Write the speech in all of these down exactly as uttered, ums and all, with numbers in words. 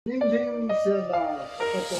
Lim lim sela, ka to.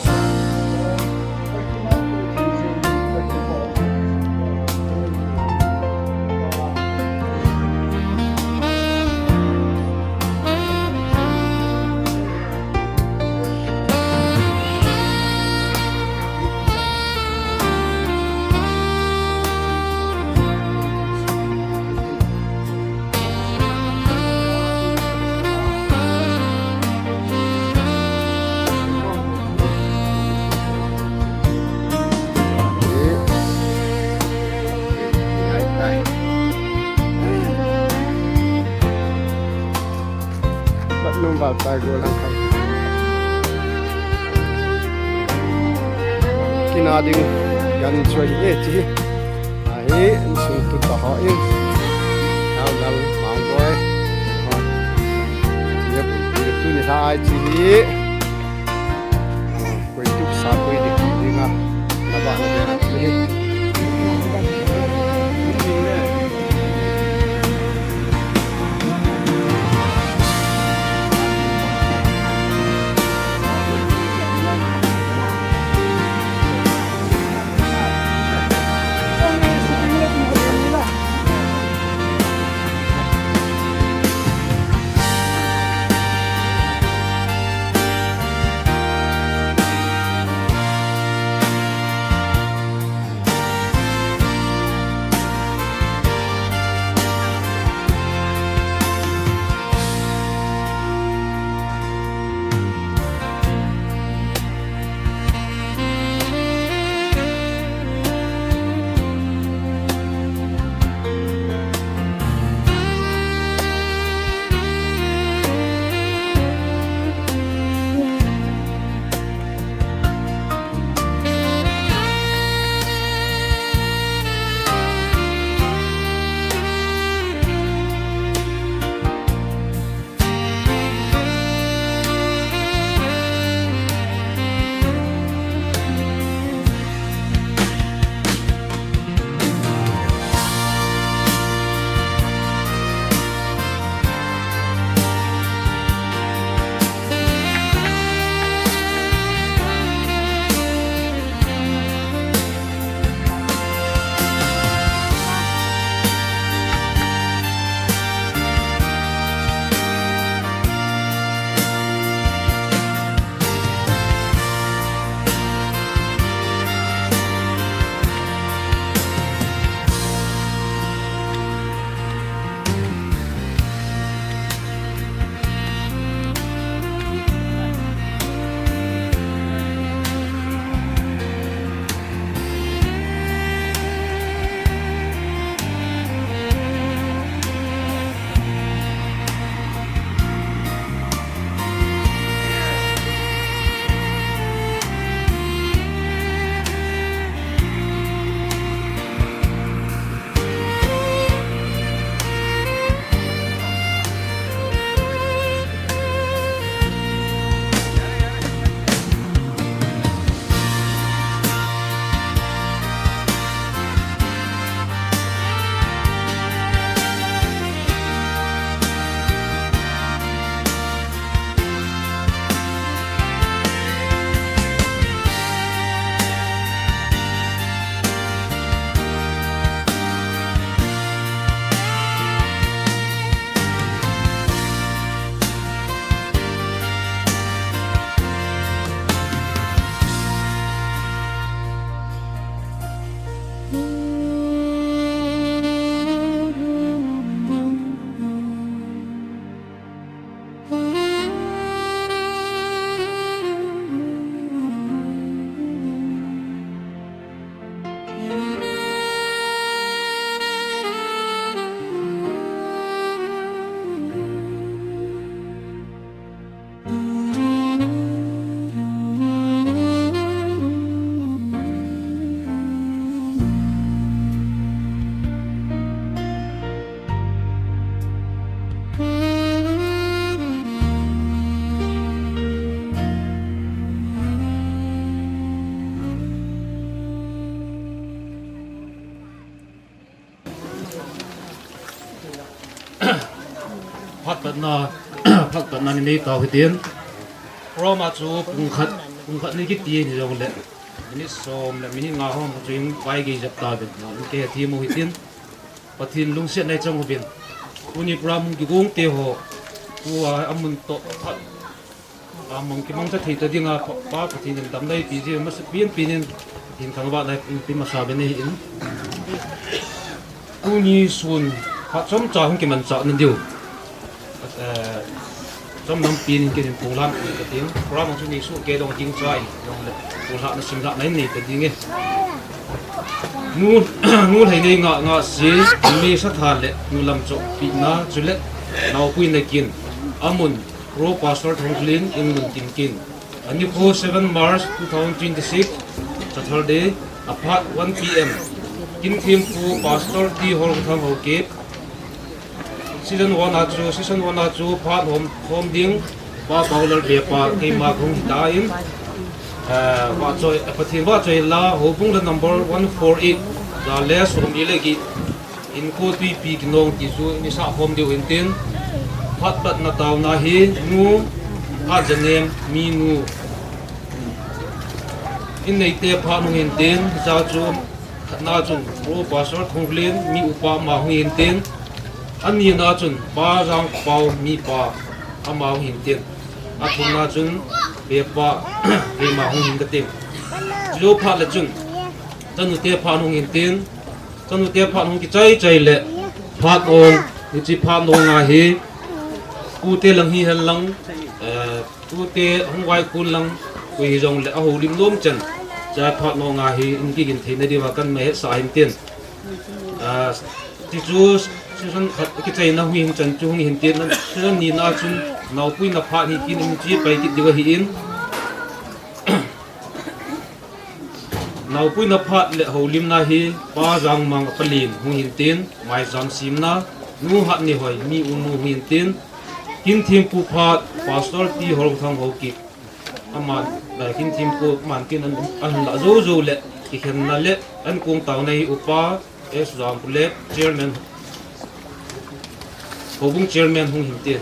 Vat nung val tai go lang khai. Kina ding gan choi e chi. Ahi, insung tu ta ho in. Nau lal mang boi. Ho. Ye bu, ye tu ni hai chi hi. Koi tu sa koi di ki di nga. Na ba na de na chi hi. Phatpatna, phatpatna ni nei tau hitin. Program a chu pung khat, pung khat ni kiti ni jongle, minute som le minute nga hom chu in vai gei jep ta ben, na in ke thi mo hitin, Pathen lungsetna i chang uvin. Tuni program hung kigong te ho, tua amun toh khat, amang kimang cha thei ta dinga Pa, Pa Pathen in damna ipi ji, masa pian pian in, in thangvahna ipi masa ben in. Tuni sun, phat chomcha hung kimanchah na diu. Eh, chom lampi in kin in pung lam in ka ting. Program chu ni su ke dong ting chai, dong le. Pung la na sim la na in nei ta ding e. Nu, nu lhai nei nga, nga si, mi sa tha le, nu lam chok pi na, chu le, nau pui na kin. Amun, Pro Pastor Thongklin, in mun tin kin. Ani ko seven March two thousand twenty-six, Saturday, a phat one P M. Kin thim pu Pastor T Hol Thang Ho Kip. Season one a chu, season one a chu, phat hom, hom ding, Pa Paulal Be Pa, keima kong ta in. Eh, va choi, eh, Pathen va choi la, ho pung la number one four eight, za le som i le gi. In ko tui pi ki nong ti chu, ni sa hom diu in tin. Phat pat na tau na hi, nu, a janem, mi nu. In nei te phat nung in tin, za chu, khat na chun, Pro Pastor Thongklin, mi upa ma hung in tin. Ani na chun, Pa Jang Pau, mi pa, ama hung in tin. A thum na chun, Be Pa, keima hung in ka tin. Chu phat le chun, chanu te phat nung in tin. Chanu te phat hung kichai chai le, phat ong, hichi phat ong a hi, pu te lang hi hen lang, eh, pu te hung vai kun lang, koi hi jong le, a ho lim nom chen, cha phat ong a hi, in kigin thei na diu va kan ma het sa hin tin. Ah, ti chu, season khat kichai na hung hin chan chu hung hin tin, season ni na chun, nau pui na phat hi kin in chi pai kit diu hi in. Nau pui na phat le ho lim na hi, Pa Jang Mang a palin hung hin tin, mai jam sim na, nu hat ni hoi, mi u nu hung hin tin, kin thim pu phat, Pastor T Hol Thang Ho Kip. Ama, eh, kin thim pu man kin an, an la zo zo le, ki khen na le, an kong tau na hi upa, S Jam Pu le, Chairman, Houbung Chairman hung hin tin.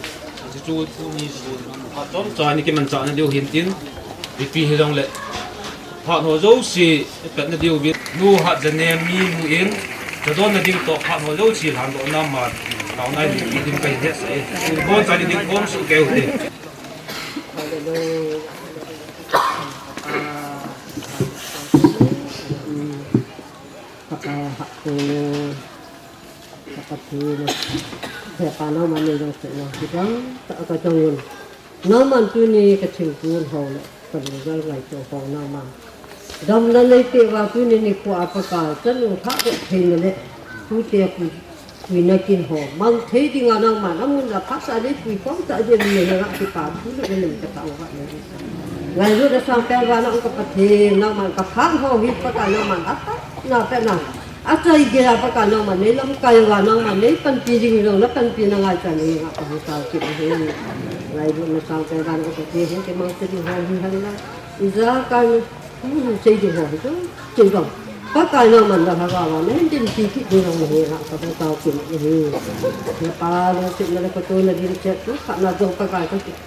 Chu chu ni su. Phat chomcha ni kimanchah na diu hin tin. Ipi hi jong le. Phat ho jouse, pet na diu vin. Nu hat janem mi nu in. Cha don na ding toh phat ho jouse lhan doh na ma. Tau nai ni ki ding kai het sai. Bon cha ni ding kom su keu te. Hallelujah. Ka pa ha ko. Ka Pathen, he pa nangman nei jong se na, kidang tah a ka dong un. Nangman tuni ka thil tun ho le, ka lunggal ngaito ho nangman. Damna nei peh uva tuni nikho a Pakai, ka lung thah beh theina le, tute pui, puina kin ho. Mang thei dinga nangman, amun a phat a le pui khom tah jeng le, nga kipa thu le, le, ka tao va le. Ngailutna sang pen uva nang ka Pathen, nangman ka phat ho hi Pakai nangman, a phat na peh na. Achai geiya Pakai nangman nei lamkai uva nangman nei panpi ding jong na panpi na ngaicha nei nga ka hung tao kit ahi. Ngailutna sang pen uva nang ka Pathen hung kimang se ding ho hi hen lang. Ijakai na, hmm, sei ding ho hi chu, sei ding. Pakai nangman na lhagao uva nei dinpi kit ding jong nei nga ka hung tao kit ahi. Na pa lungsetna le ka tohna ding chet tu, khat na jong Pakai ka kit.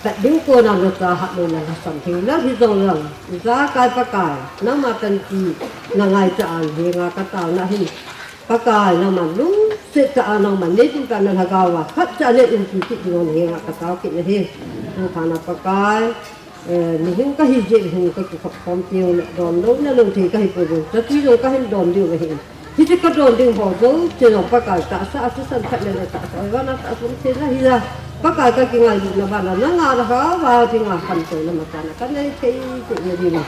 Ka ding ko na na cha hat lo na na sam thei na hi jong lang. Ijakai Pakai, nangma panpi na ngaicha a hi nga ka tao na hi. Pakai, nangma lungset cha a nangma nei ding ka na lhagao uva. Khat cha le in ti ti ding hi nga ka tao kit na hi. Tu pha na Pakai, eh, mi hing ka hi jeh hing ka kikhop khom ti le don lo na lo thei ka hi poi. Cha ti lo ka hin don diu na hi. Hiche ka don ding ho jouse jong Pakai tahsa a thisan khat le le tahsa a vana tahsa um thei na hi a. Pakai ka kingailutna vana nanga lhagao uva dinga khantouna matana ka nei thei thei na ding a.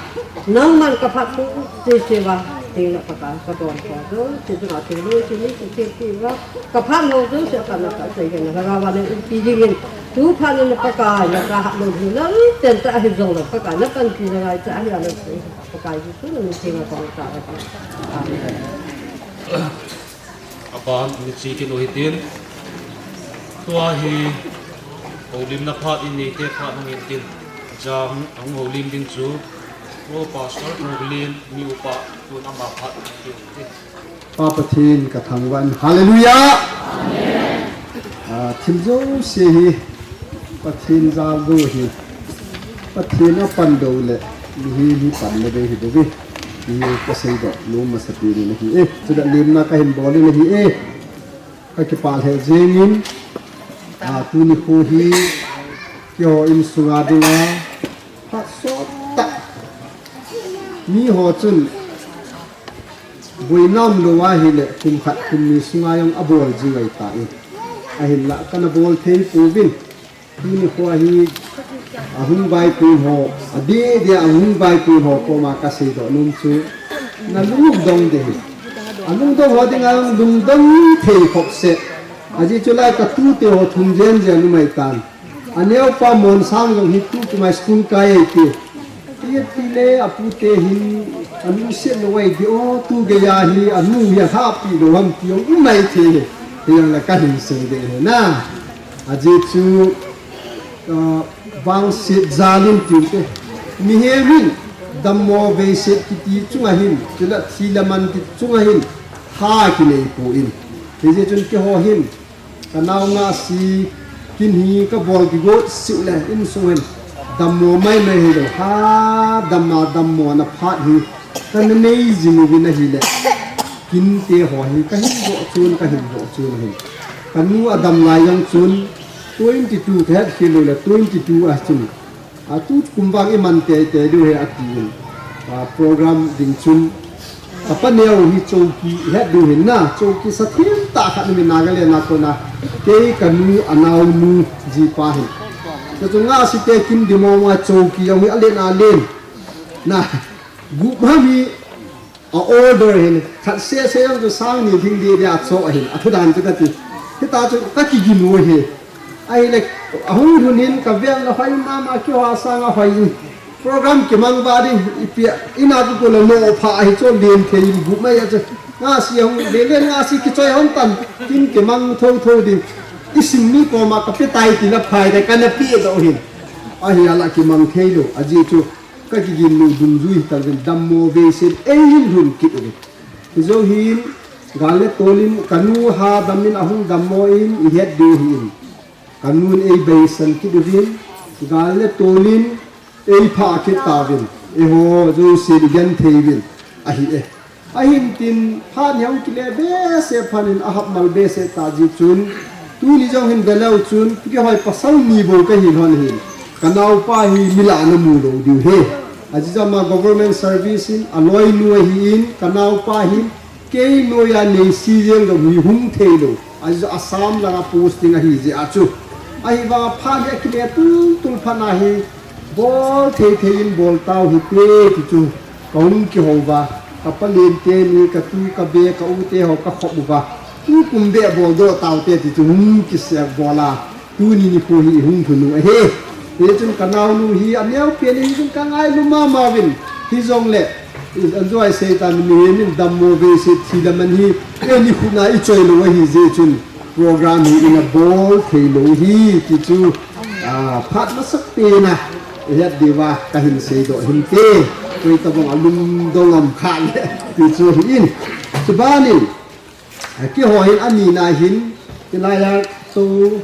Nangman ka phat lungset se uva ding le Pakai ka don ho jouse dinga thei loi thei ni thei thei uva ka phat lou jouse a kana ka sei na lhagao uva nei umpi ding in. Tu phat le Pakai na ka hat lou ding na uten ta hi jong le Pakai na panpi na ngaicha hi a lou sei. Pakai Jesu na min theng a ka hung tao a. Amen. Aban, ni chi kin u hitin. Tua hi, houlimna phat in neite phat hung in tin. Jang, hung houlim ding chu. Pro Pastor Thongklin, mi upa, tun ama phat hung in tin. Pa Pathen ka thangvah in. Hallelujah! Amen. Ah, thil jouse hi, Pathen jal bou hi. Pathen apan dou le, mihem hi pan le dei hi bou ve. Hi kasei doh nom masapen in ahi e. Chule lemna kahin bol in ahi e. Kakipah lheh jeng in, a, tuni kho hi keiho insunga dinga phat sot tah. Miho chun boina umlou ahile kum khat kum ni sunga jong abol jiu ahitai. Ahinla kana bol thei pouvin. Tuni kho hi ahung vaipo ho, adeh deh a ahung vaipo ho koma kasei doh nom chu, nalungdong ding ahi. Alungdong ho dinga lungdong thei khop seh. Ajeh chu lai katute ho thum jen jen um ahitan. Aneopa Monsang jong hi tu kumai school kai ahi ti. Iti le apute hin alungset lou ahi ti o, tu geiya hi anu hi alhahpi lou ham ti jong um mai thei hi. Hijongle kahin sei ding ahi na. Ajeh chu, ah, vangset jal in tiu te. Mihem hin dammo veiset kiti chunga hin, chule thi le man kiti chunga hin, tha kinei poi. Hijeh chun keiho hin, kanao Ngahsi kin hi kabol kigot seh le, insung hin dammo mai mai hilou. Ha, damna, dammona phat hi kana nei jing uvin ahile. Kinte ho hi kahin doh chun, kahin doh chun ahi. Kanu adam lai jong chun twenty two kahet khel lou le twenty two a chun. A tu kum vang iman teitei diu ahi atin. A program ding chun. Kapa neo hi chowki ihet diu ahin na, chowki sathem tah khat amin Nagaland a kona. Kei kanu anaonu jipa hin. Chuchu Ngahsi te kin dimo ma chowki jong hi alen alen. Na, gup ham hi A order hin, khat seh seh jong chu sang ni ding deh deh a cho ahin, athu dan chu kati. Hita chu kakigin u ahi. Ahile, ahung lhun in kavel le hoi mama keiho a sanga hoi in. Program kimang va ding, ipi a, ina ku ku le no pha ahi chu len thei in bu mai a chu. Ngahsi ahung, le le Ngahsi kichoi hon tan, kin kimang tho tho ding. Isim mi koma kape tai ti na phai de kana pe doh hin. Ahi ala kimang thei lou, ajeh chu. Kakigin lou dungjui hi tauvin dammo veiset eihin lhun kit uvin. Hijou hin, gal le tol in kanu ha dam in ahung dammo in ihet diu ahin. Kanun eibeisan kit uvin, gal le tol in eiphah kit tauvin. Eiho jouse igenthei uvin ahi e. Ahin tin, phat hi ahung kile behseh phat in ahapmal behseh tah jeh chun, tuni jong hin veleu chun, kihoi pasal ni bou kahi lhon ahin. Kanaopa hi milah ana mu lou diu ahi. Ajeh chu ama government service in, aloinu ahin, kanaopa hin, kei noiya neisi jeng lou hi hung thei lou. Ajeh chu Assam langa posting ahi jeh a chu. Ahivanga phat hi akile tul tul phat na hi, bol thei thei in bol tau hite ti chu. Kahung kihou uva, kapa lente ni, katu kabe, ka u te ho kakhop uva. Tukum beh bol doh taute ti chu hung kisei bol a. Tuni nikho hi ihung lhun u ahi. Hichun kanaonu hi aneo pen in hichun kangailu mama uvin. Hijongle, anjoi seitan mihem in dammo veiset thi le man hi, eini khut na ichoi lou ahi jeh chun. Program hi ina bol thei lou hi, ti chu, ah, phat masapen a, ihet diuva, kahin seidoh hinte, koi tabang alungdong am kha le, ti chu ahin. Chubanin, ah, keiho hin ani na hin, kilaiya chu,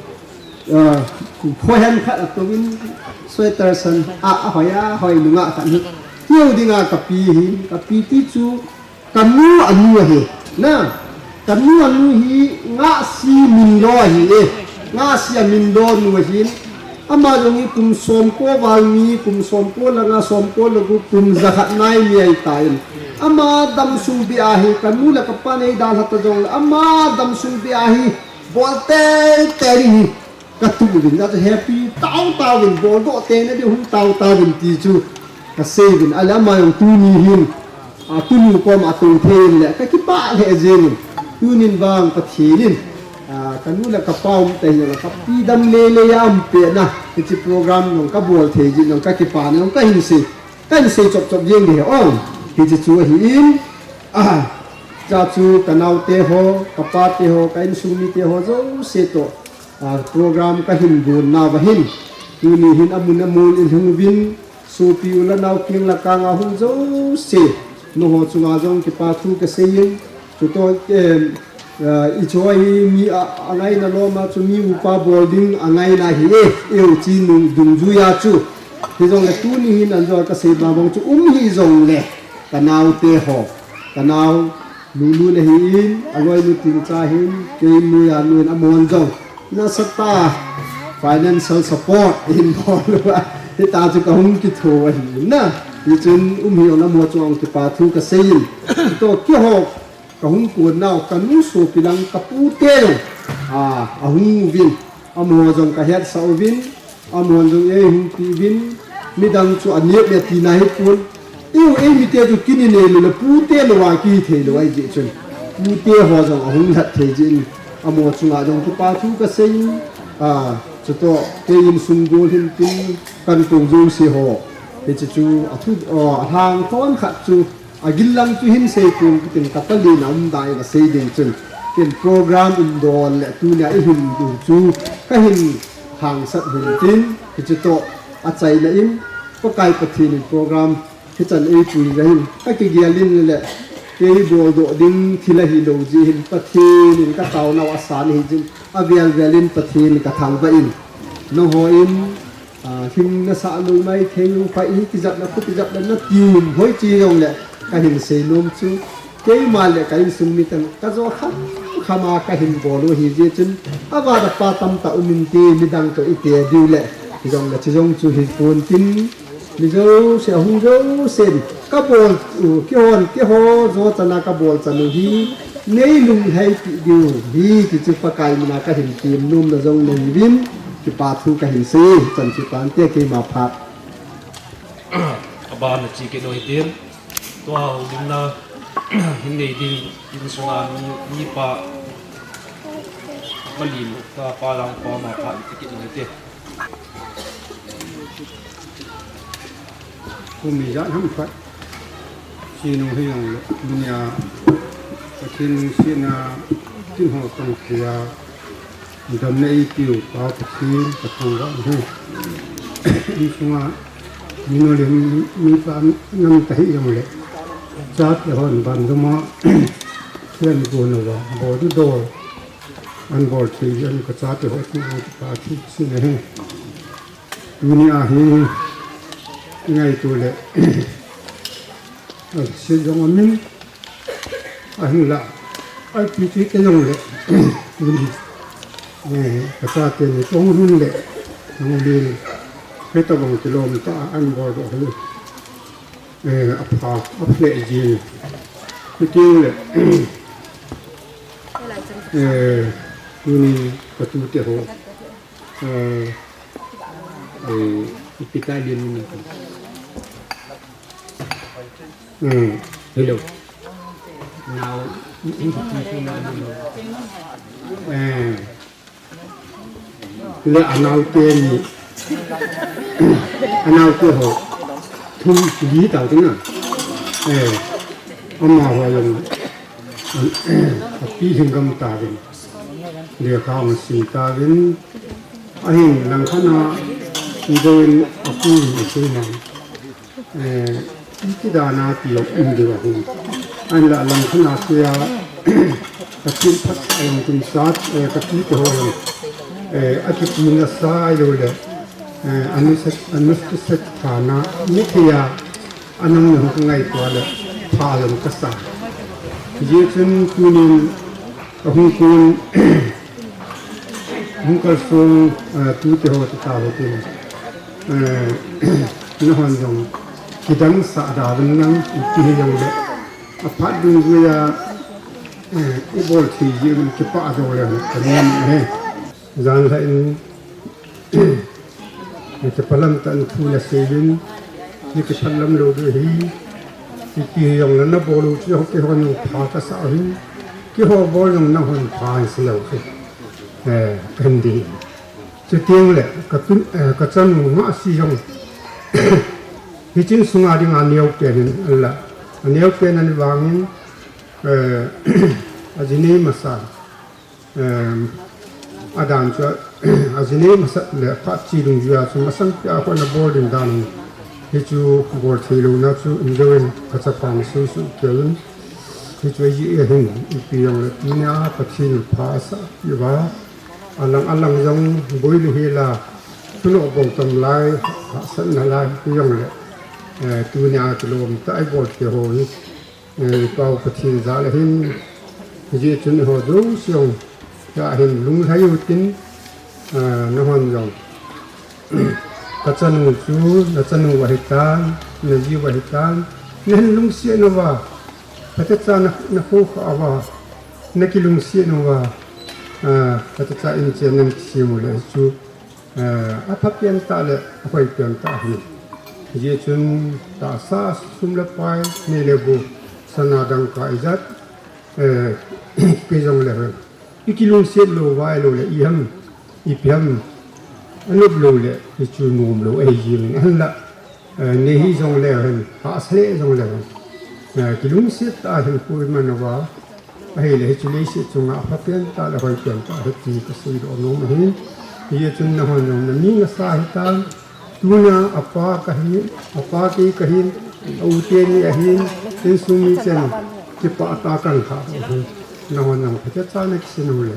ah, phohen khat atouvin, sweater san, ah, ahoi a, hoi nunga khat hi. Keu dinga kapi hin, kapi ti chu, Kanu anu ahi. Na, kanu anu hi Ngahsi min lo ahi e. Ngahsi a min lo nu ahin. Ama jong hi kum somko val mi, kum somko le nga, somko le gup, kum jakhat nai mi ahitan. Ama damsung beh a hi, kanu le kapa nei dalha ta jongle, ama damsung beh a hi, bol teitei ding hi. Katu uvin, jeh chu happy tao tao uvin, bol doh teina ding hung tao tao uvin ti chu kasei uvin, ahile ama jong tuni hin, a, tunu koma atou thei in le, kakipah lheh jeng in, tunin vang Pathen in, a, kanu le kapa um tei jong le, kapi dam lele a um pet na, hiche program jong kabol thei jeh jong kakipah na jong kahin sei, kahin sei chop chop jeng ding ahi, o, hiche chu ahin, a, jeh chu kanaote ho, kapate ho, ka insung mite ho, jouse toh, a, program kahin gon nauva hin, tuni hin amun amun in hung uvin, sopi u le nao keng le kang a hung jouse, nangho chunga jong kipa thu kasei in, chutoh, em, a, hiche hi mi a, angaina lom a chu mi upa bol ding angaina ahi e, eiho chi nung dungjui a chu, Hijongle tuni hin anjo kasei bang bang chu um hijongle, kanaote ho, kanao Lulu le hin, aloinu Tingcha hin, kei nuia nuin amahon jong nasatah a financial support in bol uva, hita chu kahung kitho ahi na. Hichun um hijongle amaho chunga kipa thu kaseiyin. Toh keiho kahung konnau, kanu sopi lang kapute jong, a, ahung uvin, amaho jong kahetsah uvin, amahon jong eihung peuvin, midang chu aneo me tina hipon. Eiho eimite chu kini neilou le pute louva kihi theilou ahijeh chun, pute ho jong ahung lhat thei jeh in, amaho chunga jong kipa thu kaseiyin, a, chutoh kei insung gol hin tin, kankong jouse ho, hiche chu athu, a, alhang khon khat chu, agil lang chu hin seipon tin, katalin aum dan in asei ding chun, ken program umdol le tunia ihin diu chu kahin hangsat hin tin, hiche toh achaina in, Pakai Pathen in program hichan eipui jeh hin kakigel in le, kei boldoh ding thil ahilou jeh hin Pathen in kataonau asan ahi jeh in, avel vel in Pathen kathangvah in, nangho in, a, hing nasah lou maithei u, pai hi kijapna, khu kijapna nati u, hoiche jongle kahin seinom chu, keima le ka insung miten kajo kham kham a kahin bol u ahijeh chun, ava le pa tamtah um inte, midang toh ite diu le, hijongle chujong chu hipon tin, mi jouse, ahung jousen kabol u, keihon, keiho jo chana kabol chan u hi, neilunglhaipi diu ahi ti chu Pakai mina kahin temnomna jong nahiuvin, kipa thu kahin sei, chan chu tante keima phat. Abana che kit u hitin, tua houlimna hin nei ding, insunga mi, mipa, malim, tapa lang pa ma phat che kit u hite. Kum ijat ham khat, che nung hijongle, tunia Pathen lungsetna, tin ho tong thei a, damna eipeu Pa Pathen kathangvah e. Insunga mi nu le mi, mipa nam ta hijongle, chate hon bandum a, thil agon uva, bol dol, anabol thei jeh in kachate ho chunga kipa thu sei ahi. Tunia hi ngaito le, se jong amin, ahinla, ipi ti te jongle, tuni, eh, kachate ni tong hin le, nang le, hetobang kilom tah a anabol doh hi, eh, apha, apha lheh jin. Hitin le, eh, tuni katute ho, eh, eh, ipi tah a lin ni. Hmm, hello. Now, eh, le anaote ni, anaote ho, thum li tau te na. Eh, amaho jong, api lhinggam tauvin, lekha asim tauvin, ahin langkhat a, idoin apu in asei nan. Eh, iti dan a ti lou um diu ahi. Ahinla langkhat a kei a, ka thil phat a jong kin sat, eh, ka thil te ho jong, eh, akipui nasa ahilou le, eh, anuisat, anuisat thana, mi thei a, anang na hung ngaito le, pha jong kasa. Hijeh chun tunin, Ka hung kon, hung kalsong, eh, tute ho te taho tin, eh, nahon jong kidang sah da vin lang, ipi hijongle, aphat dungjuia, eh, ibol thei jeh un kipah jongle, ka nom e. Janhi in, Nakipah lam tah in thu nasei uvin, nakipah lam lou ding ahi, ipi hijongle nabol u chu keiho jong pha kasah u ahi, keiho bol jong nahon pha in sei lou u ahi, eh, kahin dei. Chuteng le, ka tun, eh, ka chanu Ngahsi jong, hiche in sunga dinga aneo pen in ala, aneo pen in vangin, eh, ajinei masa. Em, adan chu, ajinei masat le phat chi dungjuia chu masang pia hon abol ding dan. Hichu bol thei louna chu injoin ka chapa in suhsuh kei in. Hichu ajeh ahin ipi jongle tunia Pathen in pha asah peh uva. Alang alang jong boi le hela. Thunoh bol tam lai, hahsatna lai, hijongle, eh, tunia kilom tah a ibol te ho hi, eh, Pau Pathen jal a hin, hijeh chun eiho jouse jong, tua hin lunglhai utin, eh, nahon jong, ka chanu chu, na chanu ahitan, na jiu ahitan, nahin lungset uva, phatecha na, na khokha uva, na kilungset uva, eh, phatecha in chen nan kisem u le chu, eh, apha pen tah le ahoi pen tah ahi. Hijeh chun tahsa sum le pai, nei le gou, sana dangka ijat, eh, pe jongle hen, i kilungset lou, vai lou le, i ham, ipi ham, anop lou le, hichu nom lou ahi jing in, ahinla, eh, nei hi jongle hen, hahsa le jongle hen, eh, kilungset tah a hin koiman uva, ahile hichu leiset chunga apha pen tah le hoi pen tah ahi ti kasei doh nom ahi. Hijeh chun nahon jong na mi nasa hitan, tuna apa kahin, apa kei kahin, a u teni ahin, insung miten kipah tah a kan kha doh ahi. Nahon jong phatecha na kisem u le,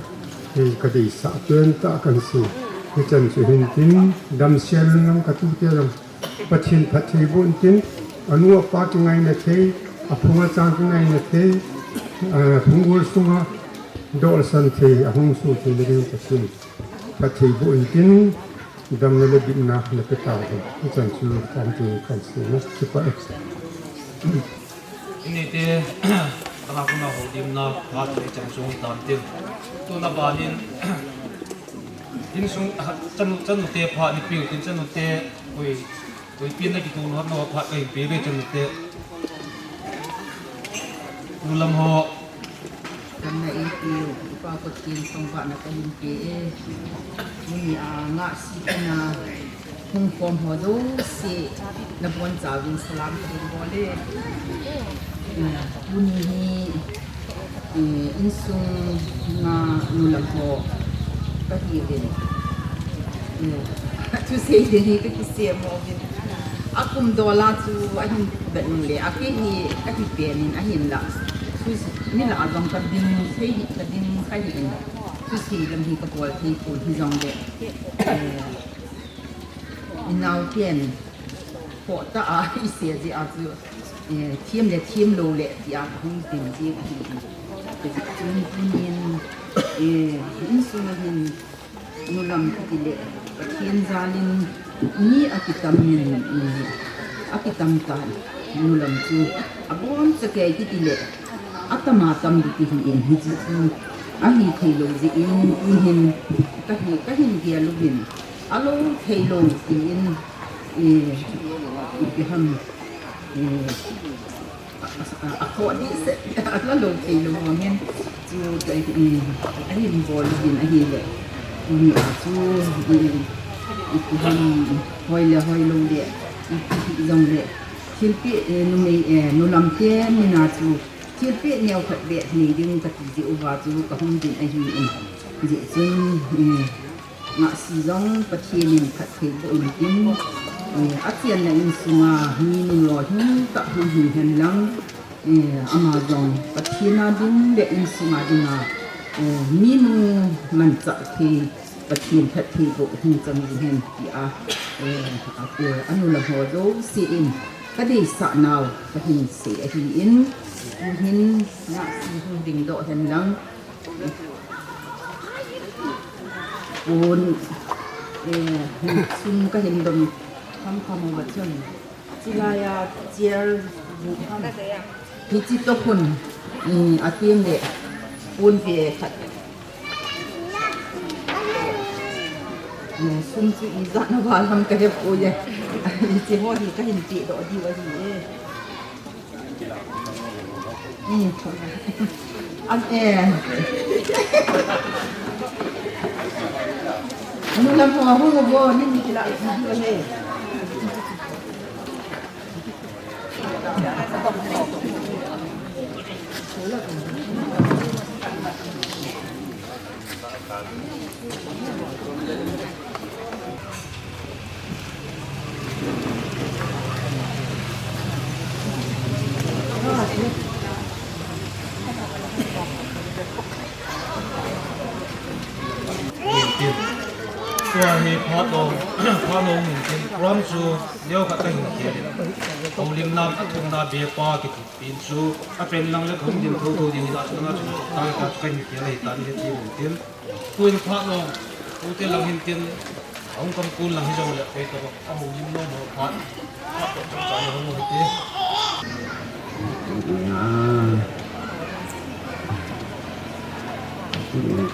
hei kadeisah pen tah a kan sei. Hichan chu hintin, damsel in jong katute jong Pathen phatthei boh intin, anu apa kingaina thei, aphung achang kingaina thei, eh, phunggol sunga dolsan thei, ahung soh thei le ding Pathen phatthei boh intin, damna le bitna nape tauhen. Hichan chu kan ti kan sei na, kipah e. Inite, kana kuna holimna, phat le chan chung tan tin. Tuna banin, insung, ah, chanu, chanute phat ni piu tin, chanute, oi, oi, pin na kitu no, no phat kai pe ve chanute. Nulam ho. Damna eipiu, i Pa Pathen thangvahna kahin pe e. Tuni a ngahsi tina hung khom ho jouse nabonchauvin salam kahin bol e. Eh, tuni hi, eh, insunga nulam ho kahiuvin. Eh, thusei ding hi kakisem uvin. Akum dol a chu ahin vet nung le, akei hi kahi pen in ahinla. Chu mi lah a jong kading thei hi, kading kha hi in. Thusei lam hi kabol thei pon hijongle. Eh, inao pen, khoh tah a isei jeh a chu, eh, them le them lou le tia kahung ding jing ahi in. Chun tunin, eh, insunga hin, nulam kiti le, Pathen jalin mi akitam in, eh, akitam tan, nulam chu aboncha kei kiti le, atam atam ding ti hi in, hichu chu ahi thei lou jeh in, tuhin kahi, kahin gel uvin, alou thei lou ti in, eh, ipi ham, eh, A, a, akhoh ding seh, ala lou thei lou vang hin. Chu, um, ahin bol uvin ahile. Tuni a chu, um, ipi ham, hoi le hoi lou le, ipi hi jongle. Thilpeh, eh, numei, eh, nulam te mina chu, thilpeh neo khat beh nei ding kati jeh uva chu, kahung ding ahi in. Hijeh chun, um, Ngahsi jong Pathen in phatthei boh intin, eh, achenna insunga mi nungloi hung tah hung hi hen lang, eh, ama jong Pathen a ding le insunga dinga, eh, mi nung manchah thei Pathen phatthei boh hung chang jing hen tia, eh, a, eh, anu le ho jouse in kadeisah nau kahin sei ahi in, tuhin Ngahsi hung dingdoh hen lang, Pon, eh, sum kahin dom kham kham uva chun. Chilai a chair bu kham. Hichi toh khun, eh, ateng le pon ve khat. Eh, sum chu ijat na val ham kahe poi e. Hichi ho hi kahin pe doh diu ahi e. Hmm. An, eh. Anu lam ho hung uvo, nin kila video he. Tua hi phat lou, phat lou hin tin program chu neo khat kahin khel in. Houlimna, athumna bepa kiti pin chu, apen lang le kahung din thotho ding hita chu, na chu, ta le ta chu kahin khel ahitan, hiti hin tin. Tuin phat lou, tute lang hin tin, ahung kam kun lang hijong le, koi tabang, ahoulim nom ho phat.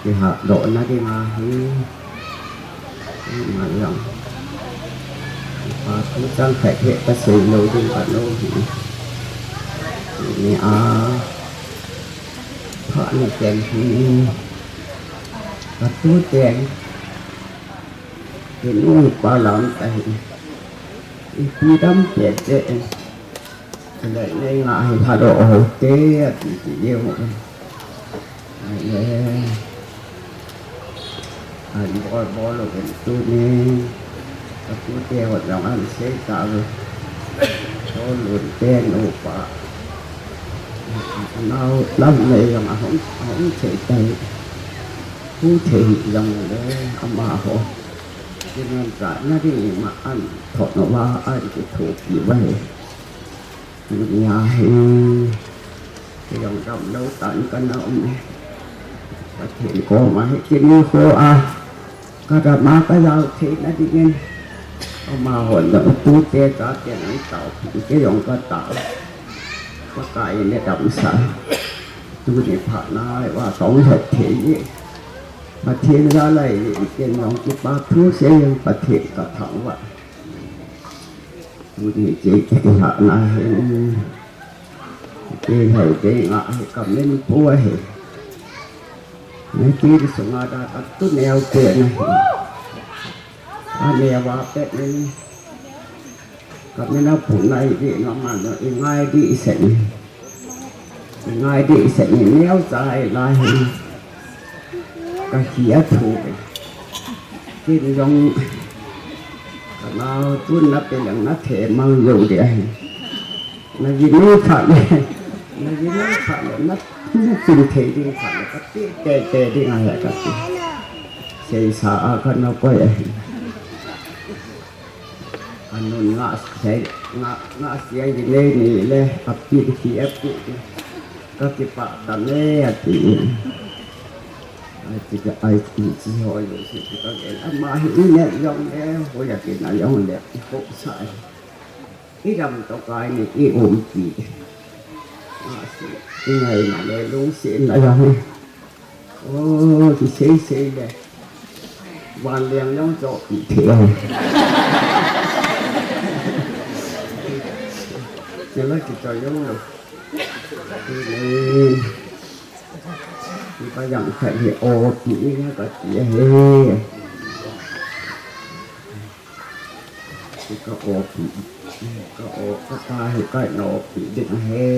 Kihatdohna dinga hi. Ima jong. Pa thu chang khat hi kasei lou ding kalou hi. Nia. Phat ni ten hi. Katu ten. Kinu pa lam ta hi. Ipi dam pet te. Chuleh nei nga hi lhadoh o te ati ti diu. Ai le. Ai bol bol o ven tuni. Ka tute hon jong an sei ta ve. Chol un te nu pa. Nau lam nei jong ahung, ahung sei ta hi. Hu thei jong le amaho. Kinan cha na ding ma an thot no va an kithopi va hi. Nia hi, kei jong damlou tah in kana um e. Pathen koma hi kini ho a, kadam a kajao theina dingin. Amahon jong tute chaten an taopi, kei jong katao. Pakai in adamsah. Tuni phat nai uva kahung het thei e. Pathen jal'a hi, ken jong kipa thu sei jong Pathen kathangvah. Tuni hiche kilhahna hin, kei hoi kei ngah hi kamin pu ahi. Hiche sunga da katu neo pen ahi. Aneo a pet in kamin apu nai di, ngaman i ngai di isen. Ngai di isen, neo chai lai hi. Kahi athu. Ken jong kanao tun na pe lang na themang lou di ahi. Na ji nu phat le, na ji nu phat le, na, na tin thei ding phat le, kati te te ding ahi kati. Seisa a kana koi ahi. Anun nga sei, nga, nga sei ji nei ni le, api di ki api di. Kakipah tame ati. Ai ti ka ai ti chi ho yo si ti ka gel. Ama hi i ne jong le, ho ya ki na jong le, i ho sa. I dam to kai ni i umpi. Nga sei, i ngai na le lungsetna jong. O, kisei sei le. Vanleng jong chohpi thei. Chule kichoi jong lou. Tuni. Kipa jang khat hi opi nga kati ahi. Ka o pi, ka o, ka ta hi ka no pi ding ahi.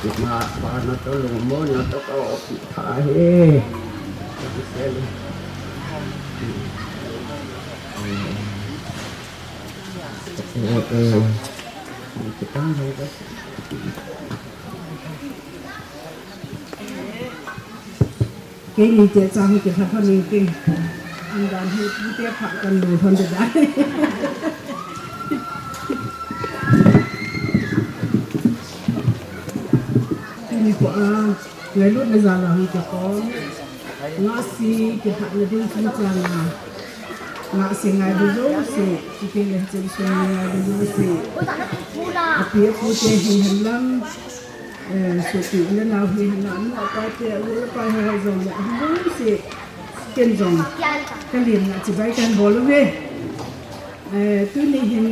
Kima pa na to lungmon na to ka o pi tha hi. Keini te chang hi kilha pha ning ting. An dan hi pu te pha kan lu thon te dai. Keini ko a, ngailutna jal a hung kikoi. Ngah sei kilhahna ding chungchang a. Ngah sei ngailu jouse, chuteng le chen sung ngailu jouse. Api apu te hihen lang, eh, sopi le nao hihen lang, anu apa te, anu apa ho jong le, ahi jouse, ken jong, kalemna chibai kahin bol uve. Eh, tuni hin,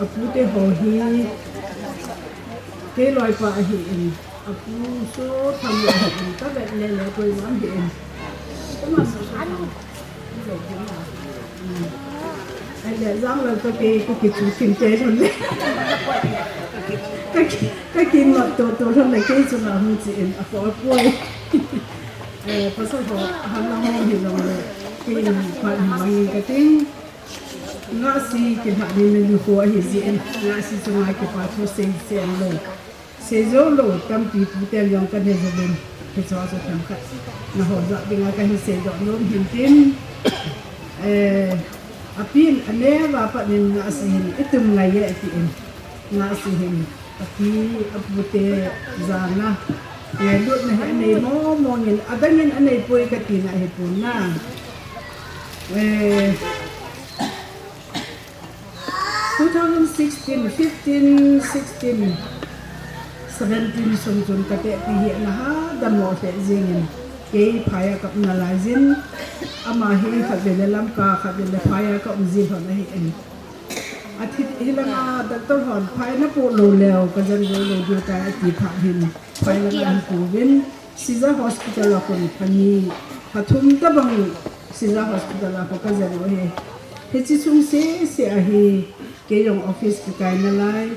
apu te ho hi, kei loipa ahin, apu so tham ahin, kavet le le koima ahin. Ahile, jang le to ke, ko kichu kim te thon le. Ka ki, ka ki not to to thon le ke chu na hung chi in a ko poi. Eh, pasal ho, han na ho hi long le. Phat hi mangin kating. Ngasi kilhah ni nikho ahi jeh in, Ngasi chunga kipa thu sei sei lou, sei jou lou tampi pute jong kanei jouvin, hiche chu themkhat nahou joh dinga kahin seidoh nom hin tin. Eh, apin aneva pat in Ngasi hin itum ngai e tin, Ngasi hin api apute jana ngailutna hi anei mong mong in, adang in anei poi kati na hipon na. Eh, two thousand sixteen, fifteen, sixteen, seventeen sung chun katehpi hi ana hadam mo lheh jeng in, kei phai a ka um nalai jin, ama hi khatvei le Lamka, khatvei le phai a ka um ji lhon ahi in. Athi hilanga doctor hon phai napoh lou leh kajen jou lou diu tai ati phat hin, phai langa ahin pouvin, Caesar Hospital a khun pha ni, pha thum tabang Caesar Hospital a kho kajen u ahi. Hiche sung sese ahi, kei jong office kakai nalai.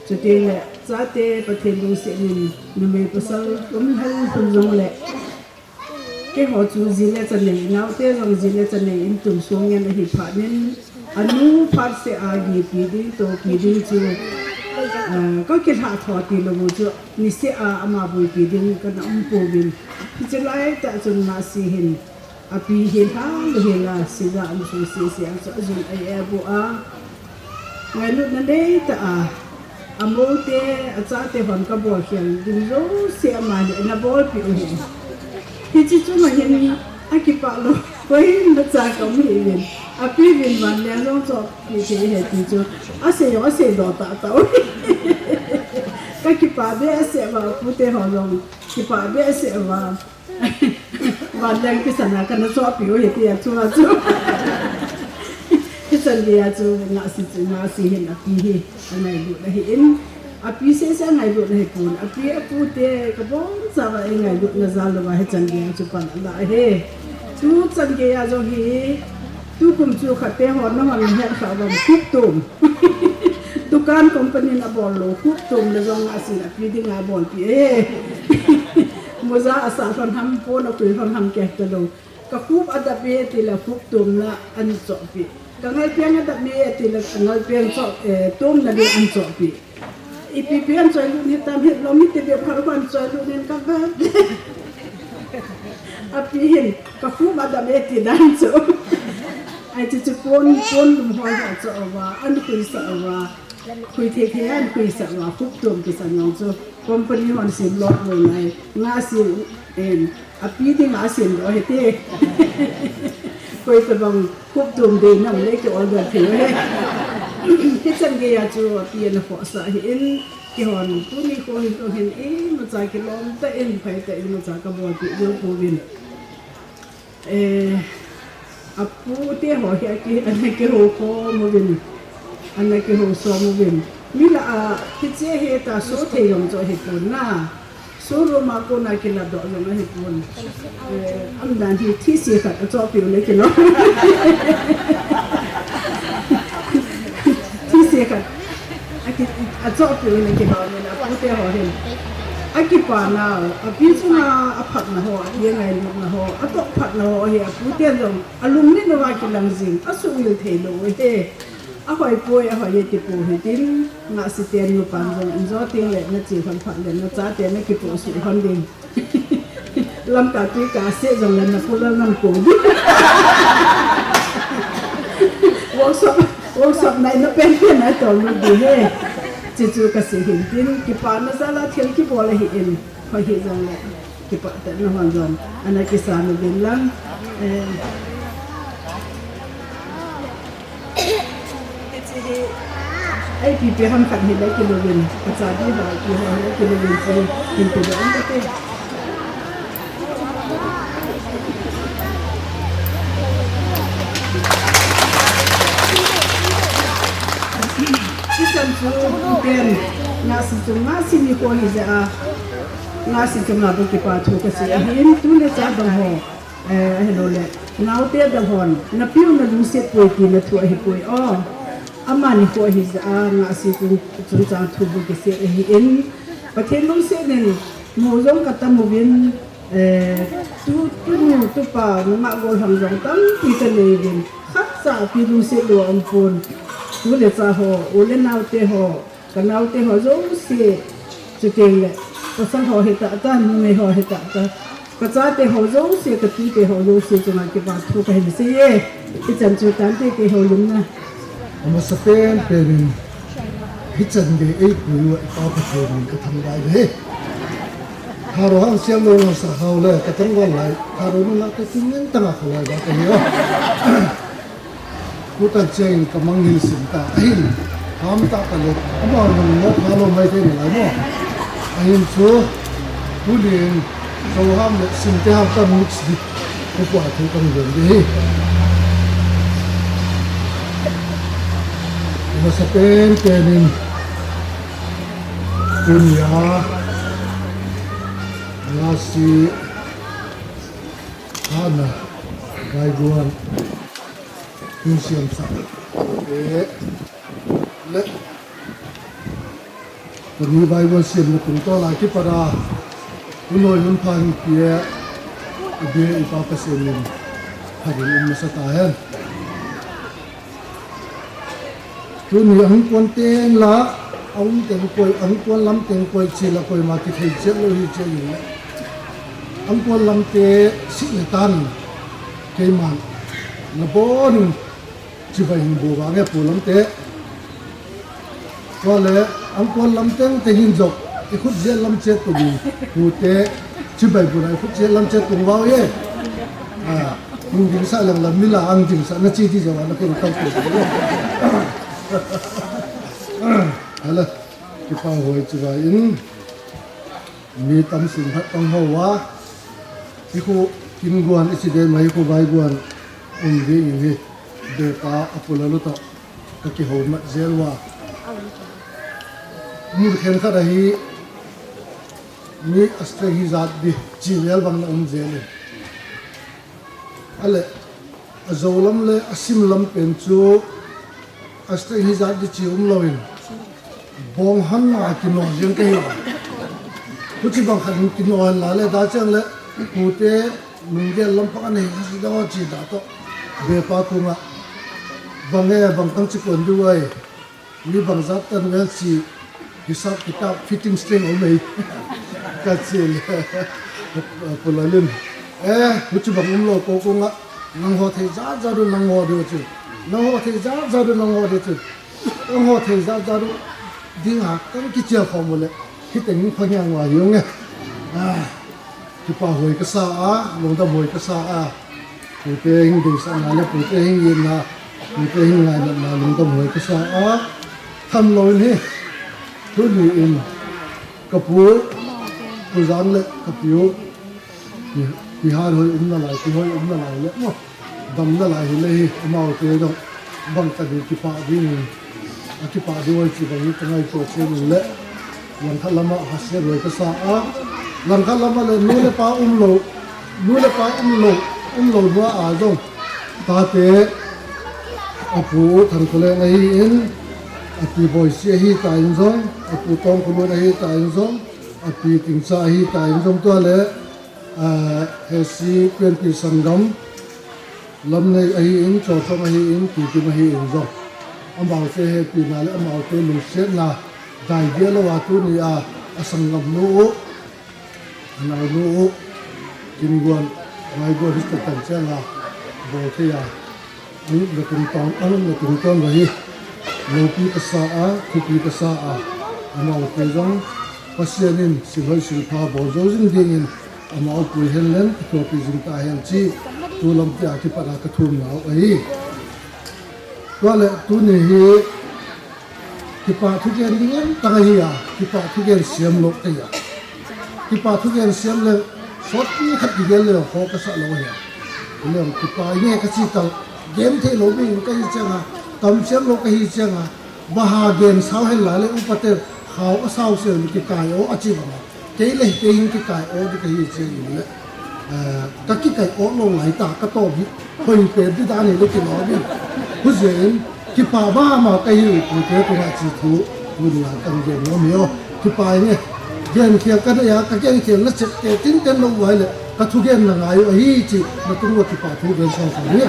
Chuteng le chate Pathen lungset in numei pasal um hel hel jong le, keiho chu ji le cha nei, naote jong ji le cha nei in tum sung ngen ahi phat in, anu phat seh a gipi ding, topi ding chu, ah, kakilhah tho tilou u chu, niseh a ama boipi ding kana um pouvin. Hiche lai tah chun Ngasi hin, api hi lha lou hela, Caesar um sung sese a chu ajun a eiboh a. Ngailutna nei tah a, amoute, achate hon kabol khel ding jouse amani ana bolpeh u ahi. Hiche chunga hin akipah lou, koima cha ka um hih in, api vin vanleng jong chohpeh thei ahi ti chu, asei jong asei doh tah tah u. Kakipah behseh uva, apute ho jong kipah behseh uva. Vanleng kisana kana chohpeh u ahi tia chu a chu. Hichan geiya chu Ngasi chu, Ngasi hin api hi angailut ahi in, api sese angailut ahipon, api apute kabonchauva eingailutna jal louva hichan geiya chu pan alah ahi. Tuchan geiya jong hi, tukum chu khatte hon nahon het kha uvam, Khuptom. Dukan company in abol lou, Khuptom le jong Ngasi in api dinga abolpeh e. Moja asah lhon ham, pon akhui lhon ham kihe talou. Kakhup adap e tile Khuptom na ahin chohpeh. Kangalpeng adap e tile ngalpeng choh, eh, tomna ding ahin chohpeh. Ipi pi ahin choilut hitam, hitlom hiti bep khat ahin choilut in kave. Api hin, kakhup adap e ti dan chu. Ahi chu chu pon, pon lum ho hi achoh uva, ahin khuisah uva. Khui thei thei ahin khuisah uva, Khuptom kisan jong chu company hon sem lou lou nai. Ngasi in api dinga asem lou hite. Koi tabang Khuptom dei nam le ki order thei u ahi. Hichan geiya chu api ana khohsah ahi in, keihon tuni kho hin, kho hin imacha kilom tah in, phai tah in imacha kabolpeh jou pouvin. Eh, apute ho hi aki, ana kihou khom uvin, ana kihou som uvin. Mi lah a, hiche hi ta so thei jong chu ahipon na. Showroom a kona kiladoh jong ahipon. Eh, aumdan hi thise khat achohpeh u le kilom. Thise khat. Aki, achohpeh u le kilom in apute ho hin. Akipanau, api chunga aphatna ho, api angailutna ho, atoh phatna ho hi aputen jong alunglen uva kilang jing, asuhmil thei lou u ahi. Ahoi poi, ahoi e ti pou hitin, Ngasi te nupan jong injo teng le nache lhon phat le nachate nakipoh suh lhon ding. Lamka tui kase jong le napu lal nan pou ding. Workshop, workshop nai na pen pen nai tol lut ding ahi. Chuchu kasei hin tin, kipana jal a thil kibol ahi in. Hoi hijong le, kipah tah in nahon jong ana kisan uvin lang. Eh, ipi ipi ham khat hile kilou vin, kacha di ho, ipi ho hile kilou vin, chu hin ti doh in kate. Hichan chu, pen, Ngasi chu, Ngasi nikho hijeh a, Ngasi chunga bou kipa thu kasei ahin, tu le cha dang ho, eh, hello le, naote dang hon, napiu nalungset poi tina thu ahipoi o. Ama nikho hijeh a, Ngasi chu, chungchang thu bou kisei ahin, Pathen lungset in, mo jong katam uvin, Eh, tu, tunu, tupa, nungah gollhang jong tampi kanei uvin. Khatcha pi lungset lou aumpon. Tu le cha ho, u le nao te ho, ka nao te ho jouse, chuteng le pasal ho hi tah tah, numei ho hi tah tah. Ka chate ho jouse, ka tute ho jouse chunga kipa thu kahin sei e. Hichan chu tante kei houlimna. Amasa pen pen in, hichan gei eipui uva i Pa Pathen in ka thangvah e. Tharo hang siam lou nasa hao le, ka thangvah lai. Tharo nunga ka kin ngen tanga kholai ba ka hi o. Tutan cheng in ka mangngilsim ta. Ahin, ham ta ka le, ama nung mo, thalo mai te ni lai mo. Ahin chu, tunin, Zo ham le Sinte ham ka mix bit. Ka pua thu ka mi don de hi. Masa pen pen in, tunia, lasi, hana, vaiguan, tu siam sa. Eh, le, Tuni vaiguan siamna tung toh lai kipat a, tunoi hun pha hin pia, i be i Pa Pathen in phat'in um masa ta hen. Tuni ahung kuan teng la, ahung teng koi, ahung kuan lam teng koi, chi la koima kithei chet lou hi che in le. Ahung kuan lam te si le tan, keiman, na bon, chibai hin bu vang e pu lam te. Tua le, ahung kuan lam teng te hin jok, i khut jel lam che tung in, pu te, chibai bu na i khut jel lam che tung vau ye. A, hung ding sa lang lam mi la ang ding sa na chi di jawa na kin kau tu. Hala, kipa hoi chibai in, mi tam sin hat tang ho wa, i khu kin guan i chi de mai khu vaiguan, um ding in hi, de pa a pu la lu to. Ka kihou mat jel uva. Mun khenkhat a hi mi a strength hi jat di chi vel bang na um jel in. A le, a zo lam le a sim lam pen chu a strength hi jat di chi um lou in. Bong han a kino jeng ka hi. Huchi bang khat in kino hen la le da chang le, pu te, Lunggel lampang anei, hasi da chi da to. Be pa kunga. Bang e, bang tang chi kon du ai. Ni bang jat tan wel chi. Hisab kitab fitting string o mei. Ka chi le. Pu la lin. Eh, huchi bang um lou ko kunga. Nang ho thei jat jat du nang ho du chi. Nang ho thei jat jat du nang ho du chi. Nang ho thei jat jat du. Ding ha, kan kichia khom le. Hiteng ni khon yang wa yong e. Ah. Kipa hoi ka sa a, lungdam hoi ka sa a. Pute hing ding sa na le, pute hing yin na, pute hing ngai na, na lungdam hoi ka sa a. Tham lou in hi, tuni in, ka pu, pu Jang le, ka piu, pi, pi han hoi um na lai, pi hoi um na lai le, mo. Damna lai hi le hi, amaute jong bang tah ding kipah ding, a kipah ding hoi chi bang hi ka ngaito chen in le, langkhat lama hahsat hoi ka sa a, langkhat lama le nu le pa um lou, nu le pa um lou, um lou nua a jong, tate, a pu Thangkholeng ahi in, a pi Boisi ahi ta in jong, a pu Tongkholun ahi ta in jong, a pi Tingcha ahi ta in jong tua le, Ah, Hesi Pianpi Sangam, Lamnei ahi in, Chawchawng ahi in, Tuikim ahi in jong. Amaute hepina le amaute lungsetna, dai dia lou a tuni a, a sangam nu u, a nau nu u, Kinguan, Vaiguan hista tan cheng a, bol thei a. Ang na tung tong, ang na tung tong va hi. Loupi ka sa a, thupi ka sa a. Amaute jong, Pasian in, silhoi silpha bol jou jing ding in, amau pui hen len, kithopi jing ta hen chi, tu lam tia kipat a ka thum nau ahi. Tua le, tuni hi, Kipa thugen ding en tang ahi a, kipa thugen siam lou ahi a. Kipa thugen siam le, sotpi khat kigel le, kho ka sa lou ahi a. Le kipa nge ka chi tal, gen thei lou mi ka hi chang a, tam siam lou ka hi chang a, baha gen sao hen la le upa te, khao a sao se mi kikai o a chi bang a. Kei le, kei hin kikai o di ka hi cheng in le. Eh, ka kikai o lou lai ta, ka to bi. Hoi pe di da ni le ki lo bi. Hu je in, kipa ba ma ka hi u pu te tu na chi thu, tu ni a kan ge no mi o. Kipa nge. Genkhel ka nei a, ka genkhel na chet te tin ten lo uai le, ka thugen na ngai u ahi chi, na tung uva kipa thu gen sang sang ni.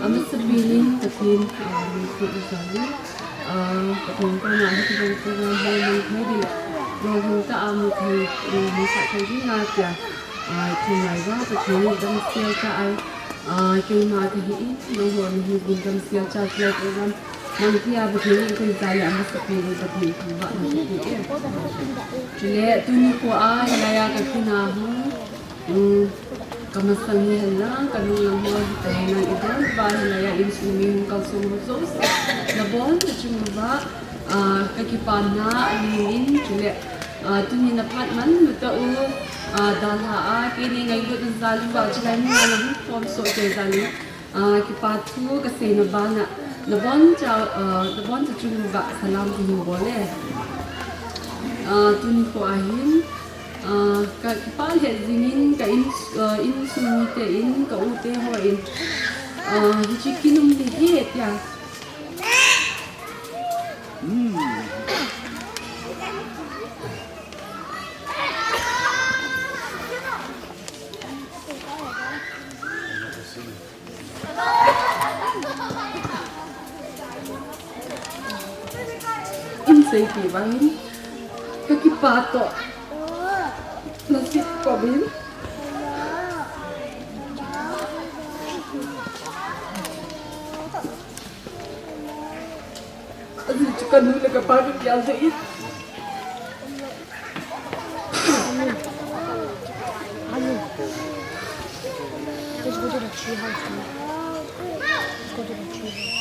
Amasapen in Pathen, ah, min thangvah in, ah, Pathen koma hi kibang program hoi mang thei ding, lolhing tah a mu thei, um, mu thei ding a tia, ah, thum lai uva Pathen in damsel tah a, ah, keima kahi in, nangho nahi uvin damsel tah a program mang thei a Pathen in kon ja le amasapen in Pathen thangvah na thei e. Chule tuni kho a hilai a ka kina hung, um, ka masang hi hen lang, ka nung lang ho hi hen lang, idon uva hilai a insung mi hung kalsong ho jouse, nabon nachung uva, ah, ka kipana alim in, chule, ah, tuni na phat man u tah u, ah, dalha a, keini ngailut na jal uva, chulai mun a nahung khom soh kei jal in, ah, kipa thu ka seina bana, nabon cha, ah, nabon cha chung uva salam kahin bol e. Ah, tuni kho a hin, ah, ka kipah lheh jing in ka in, ah, insung mite in ka u te ho in, ah, hiche kin um ding ahi tia. In sei kit bang in, ka kipah toh, na sit kop in. Ajeh chu ka nu le ka pa ka gel doh in. Let's go to the tree house, man. Let's go to the tree house.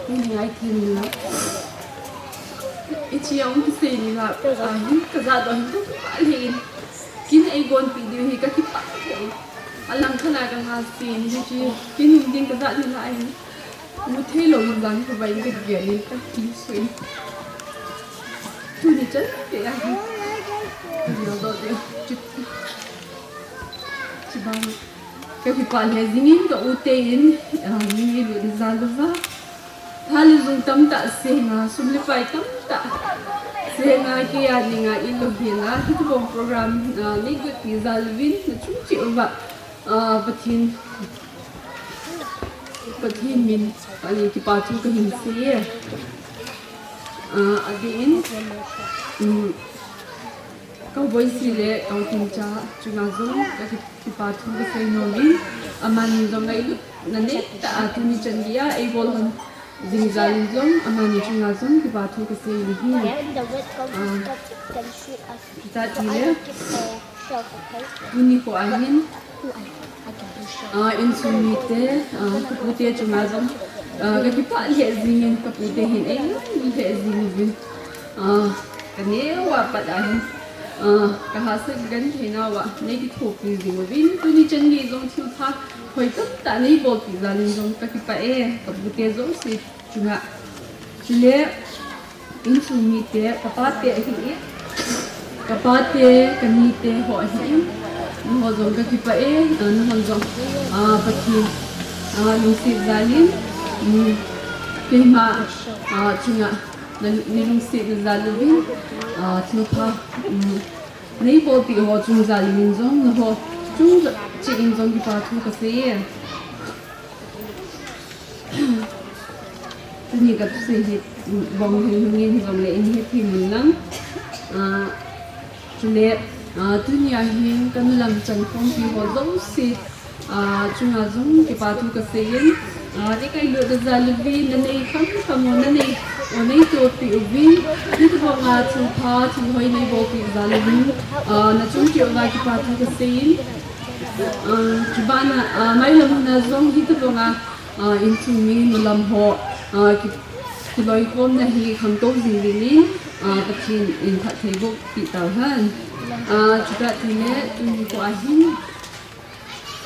Ni ngai thim ni la. Ichi a um kisei ni la. Ahin ka ja doh hin ka pa le in. Kin eigon pi diu hi ka kipah. Alang khat a ka nga si ni chu kin um ding ka ja ni la ahin. Mu thei lou in lang ka vai ka gel in ka ti sui. Tuni chan te a hi. Ka gel doh te. Chu, chu bang. Ka kipah lheh jing in ka u te in, ah, mi ngailut na jal uva. Tha le jung tamtah seng a, sum le pai tamtah seng a, kei a dinga in lo hi la, hitobang program, ah, nei got pi jal uvin, na chung cheh uva, ah, Pathen Pathen min, ani kipa thu kahin sei e. Ah, adeh in, um, ka Boisi le ka Tincha chunga jong ka ki-, kipa thu kasei nom in, amani jong ngailut na nei tah a tuni chan geiya eibol hon jing jal in jong, amani chunga jong kipa thu kasei in ahi. Ah, Tati le, tuni kho a hin, ah, insung mite, ah, ka pute chunga jong, ah, ka kipah lheh jing in, ka pute hin eilheh jing uvin, ah, ka neo a pat a hin, ah, ka hahsat genthei nauva nei kithopi jing uvin, tuni chan gei jong thilpha hoi tamtah nei bolpi jal in jong ka kipah e, ka pute jouse chunga. Chule, insung mite, ka pate ahi e. Ka pate, ka nite ho ahi in. Nangho jong ka kipah e, ah, nangho jong, ah, Pathen, ah, lungset jal in, um, keima, ah, chunga, na, nei lungset na jal uvin, ah, thilpha, um, nei bolpi ho chung jal in jong, nangho chung cheh in jong kipa thu kasei e. Tuni ka thusei hi, bang hin hungin hijongle in hethem un lang. Ah, chule, ah, tuni a hin ka nulam chan khompi ho jouse, ah, chunga jong kipa thu kasei in. Ah, nei ngailut na jal uvin, na nei kham kham u, na nei u nei tohpi uvin. Hitobang a thilpha, thil hoi nei bolpi jal uvin. Ah, na chung cheh uva kipa thu kasei in. Ah, chubana, ah, mailam na jong hitobang a, ah, insung mi nulam ho, ah, ki, kiloikhomna hi khangtou jing dingin, ah, Pathen in phattheiboh peh tauhen. Ah, chuti le tuni kho a hin,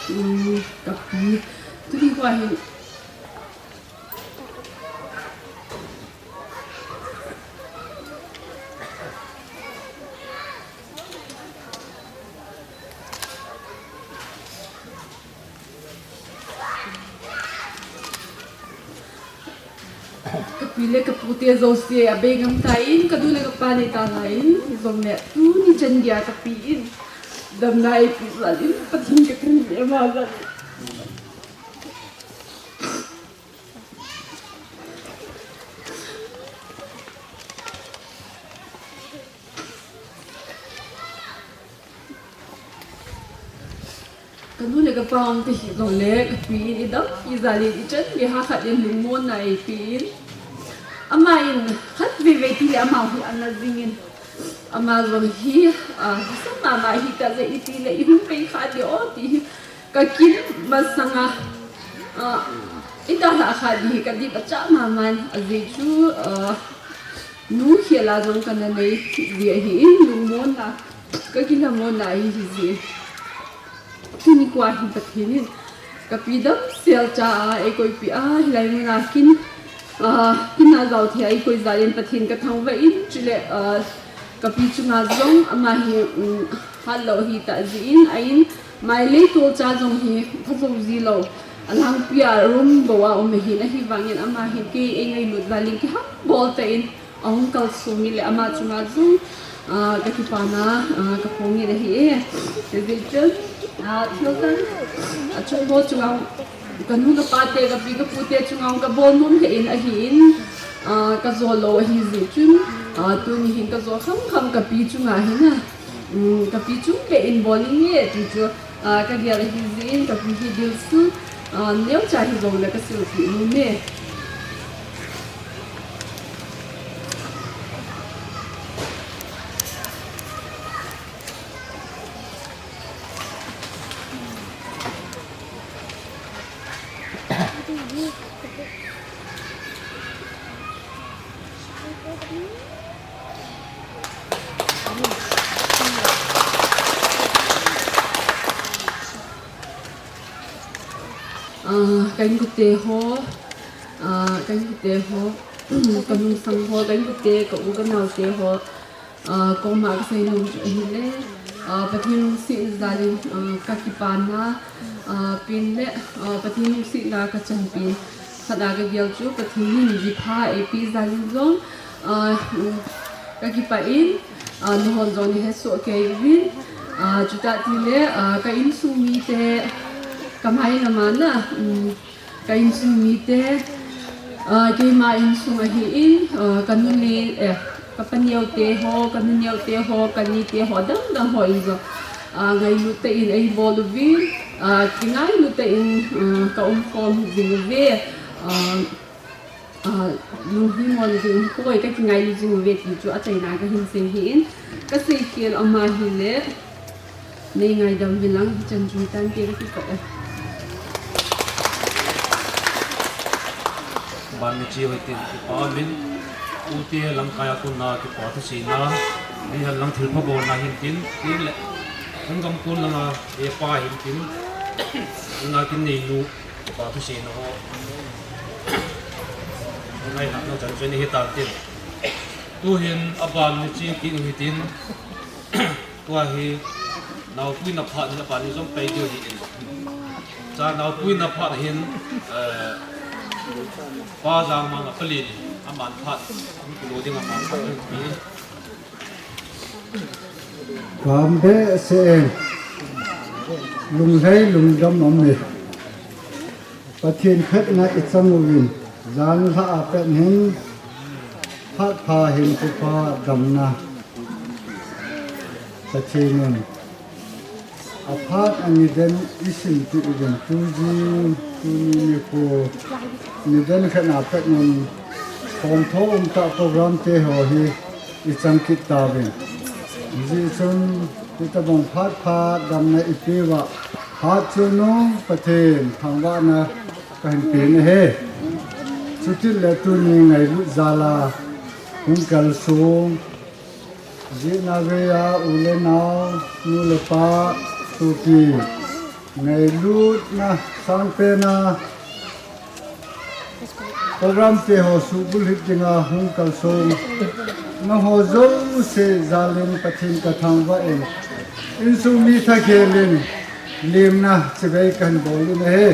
um, ka pi, tuni kho a hin, Pi le ka pu te jouse abei ngam tan, ka nu le ka pa nei ta lai in, hijongle tuni chan geiya ka pi in damna eipe jal in, Pathen ka thangvah e, ama jal in. Ka nu le ka pa um te hijongle, ka pi in i dam, i jal in i chan geiya khat in lungmonna eipe in. Ama in khat vei vei ti le ama hi ana jing in. Ama jong hi, ah, sa mama hi ta je i ti le i hung pei kha de o ti hi. Ka kin masanga, ah, i ta la kha di hi ka di pa cha mama in a je chu, ah, nu khel a jong ka na nei ji ahi in lungmonna, ka kilhamonna ahi hi ji. Tuni khoa hin Pathen in ka pi damsel cha a, ei koipi a, hilai mun a kin, a, kin a jao thei a ei koi jal in Pathen ka thangvah in, chule, a, ka pi chunga jong ama hi, um, hat lou hi ta ji in, a in, mai lei tol cha jong hi pha jou ji lou. A langpi a room bou a um ahin, ahivangin ama hin kei ei ngailut jal in kiham bol ta in, ahung kalsong in le ama chunga jong, ah, ka kipana, ah, ka phong in ahi e. Ka vei chun, ah, thil dang, ah, chung bol chunga, ka nu ka pa te, ka pi ka pu te chunga ka bol nom lheh in ahi in, ah, ka jo lou ahi jeh chun, ah, tuni hin ka jo kham kham ka pi chunga hin a, um, ka pi chung le in bol inge ti chu, ah, ka gel ahi jeh in ka pi hi dil su, ah, neocha hijongle ka silpeh nom e. Ah, ka inkote ho, ah, ka inkote ho, ka nungsang ho, ka inkote, ka u ka nao te ho, ah, koma ka seinom chu ahile, ah, Pathen lungsetna jal in, ah, ka kipana, ah, pen le, ah, Pathen lungsetna ka chan pen khat a ka gel chu Pathen in ji pha eipe jal in jong, ah, um, ka kipah in, ah, nahon jong nei hesoh kei uvin, ah, chuti tile, ah, ka insung mite, ka mai lam a na, um, ka insung mite, ah, keima insung ahi in, ah, ka nu le, eh, ka pa neo te ho, ka nu neo te ho, ka ni te ho, dang dang ho in jong, ah, ngailut tah in ei bol uvin, ah, kingailut tah in, ah, ka um khom jing uve, ah, ah, lunghimon ding poi, ka kingailu jing uve ti chu achaina ka hin sei ahi in, ka seikhel ama hile, nei ngaidam uvin lang, hichan chun tante ka kikop e. Ban ni chi hoi tin kipa min, u te lamkai a kona kipa thuseina, ni han lang thilpha bolna hin tin, tin le, hung gam kun langa, e pa hin tin, na kin nei nu, kipa thuseina ho. Ngai na, na chan chun hi tan tin. Tu hin aban ni chi kit u hitin. Tua hi naopuina phat ni aban ni jong pei diu hi in. Cha naopuina phat hin, eh, pa jang mang a pali ni aman phat. Ku lo ding aman phat ni. Pam behseh e, lunglhai lungdam um e. Pathen phatna i chang uvin, jan lha a pat hin, phat pha hin thupha damna Pathen in aphat a niden i sinpeh uvin, tu jing, tuni nikho, niden khat a pat in, khomtho umtah program te ho hi i chang kit tauvin. Hijeh chun, hitabang phat pha damna i peuva, phat chungnung Pathen thangvahna ka hin pe ahi. Chuti le tuni ngailut jal a hung kalsong, jihna vei a u le nao, nu le pa, sopi, ngailutna sangpen a, program te ho subulhit dinga hung kalsong, nangho jouse jal in Pathen ka thangvah in, insung mi thakhel in, lemna chibai ka hin bol in ahi.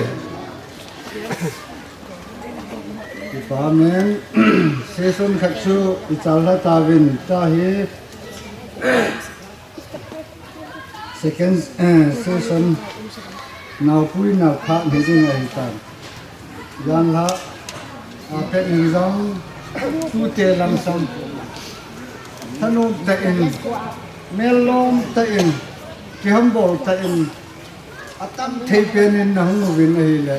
Ki Amen. Session khat chu i chal lha tauvin, tahi second, eh, session naopui naophah nei ding ahi tan. Jan lha, a pet in jong, tute lam sang, thanom tah in, melom tah in, kihambol tah in, atam thei pen in na hung uvin ahile,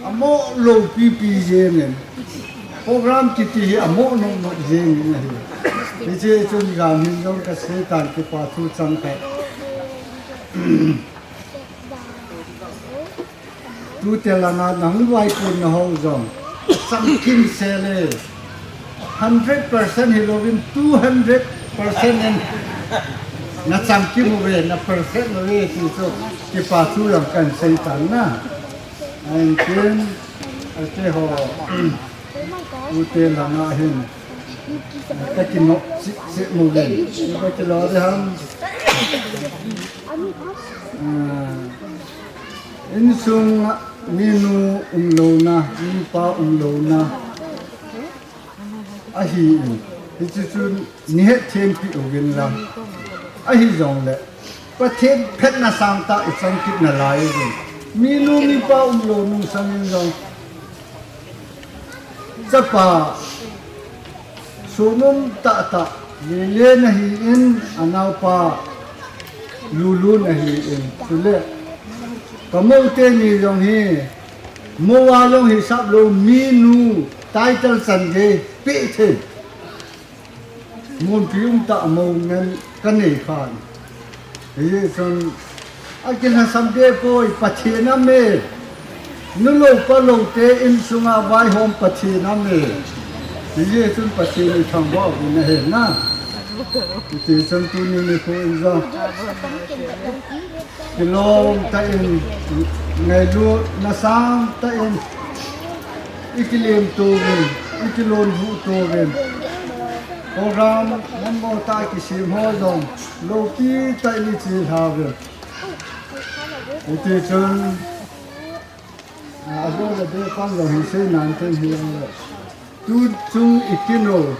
amo lou pipi jeng in, program kiti hi amo nom nom jeng in ahi. Hiche chun gam hin jong ka sei tan, kipa thu chang khat. Tute langa na hung vaikun na ho jong, changkim sel e. Hundred percent hilouvin two hundred percent in na changkim uve, na percent uve ti chu kipa thu jong kan sei tan na. Ahin tin, ate ho, tute langa hin, ka kinop cheh cheh mo ve. Ipi kilo ding ham. Ah, insung minu umlouna, mipa umlouna ahin, hiche chun nei hetthem pi uvin lang. Ahijongle, Pathen phatna sangtah i chang kit nalai uvin. Minu mipa umlou nung sangin jong, chapa Sonom tahtah, Lelen ahin, anaopa Lulun ahin, chule ka mou teni jong hi, mou a jong hisap lou, minu title chan gei pe thei. Munpi umtah mou ngen ka nei khan. Hichun, akilhasam deh poi, Pathen aum e. Nulou palou te insunga vaihom Pathen aum e. Hichun Pathen i thangvah uvin ahi na. Hitichun tuni nikho in jong, kilom tah in, ngailutna sangtah in, i kilemto uvin, i kilonbutto uvin. Program mong mong tah kisem ho jong, loupi tah in i chelha uvin. Hitichun, a, ajo le be pang jong hin sei nan teng hi jong le. Tu chung i kin u,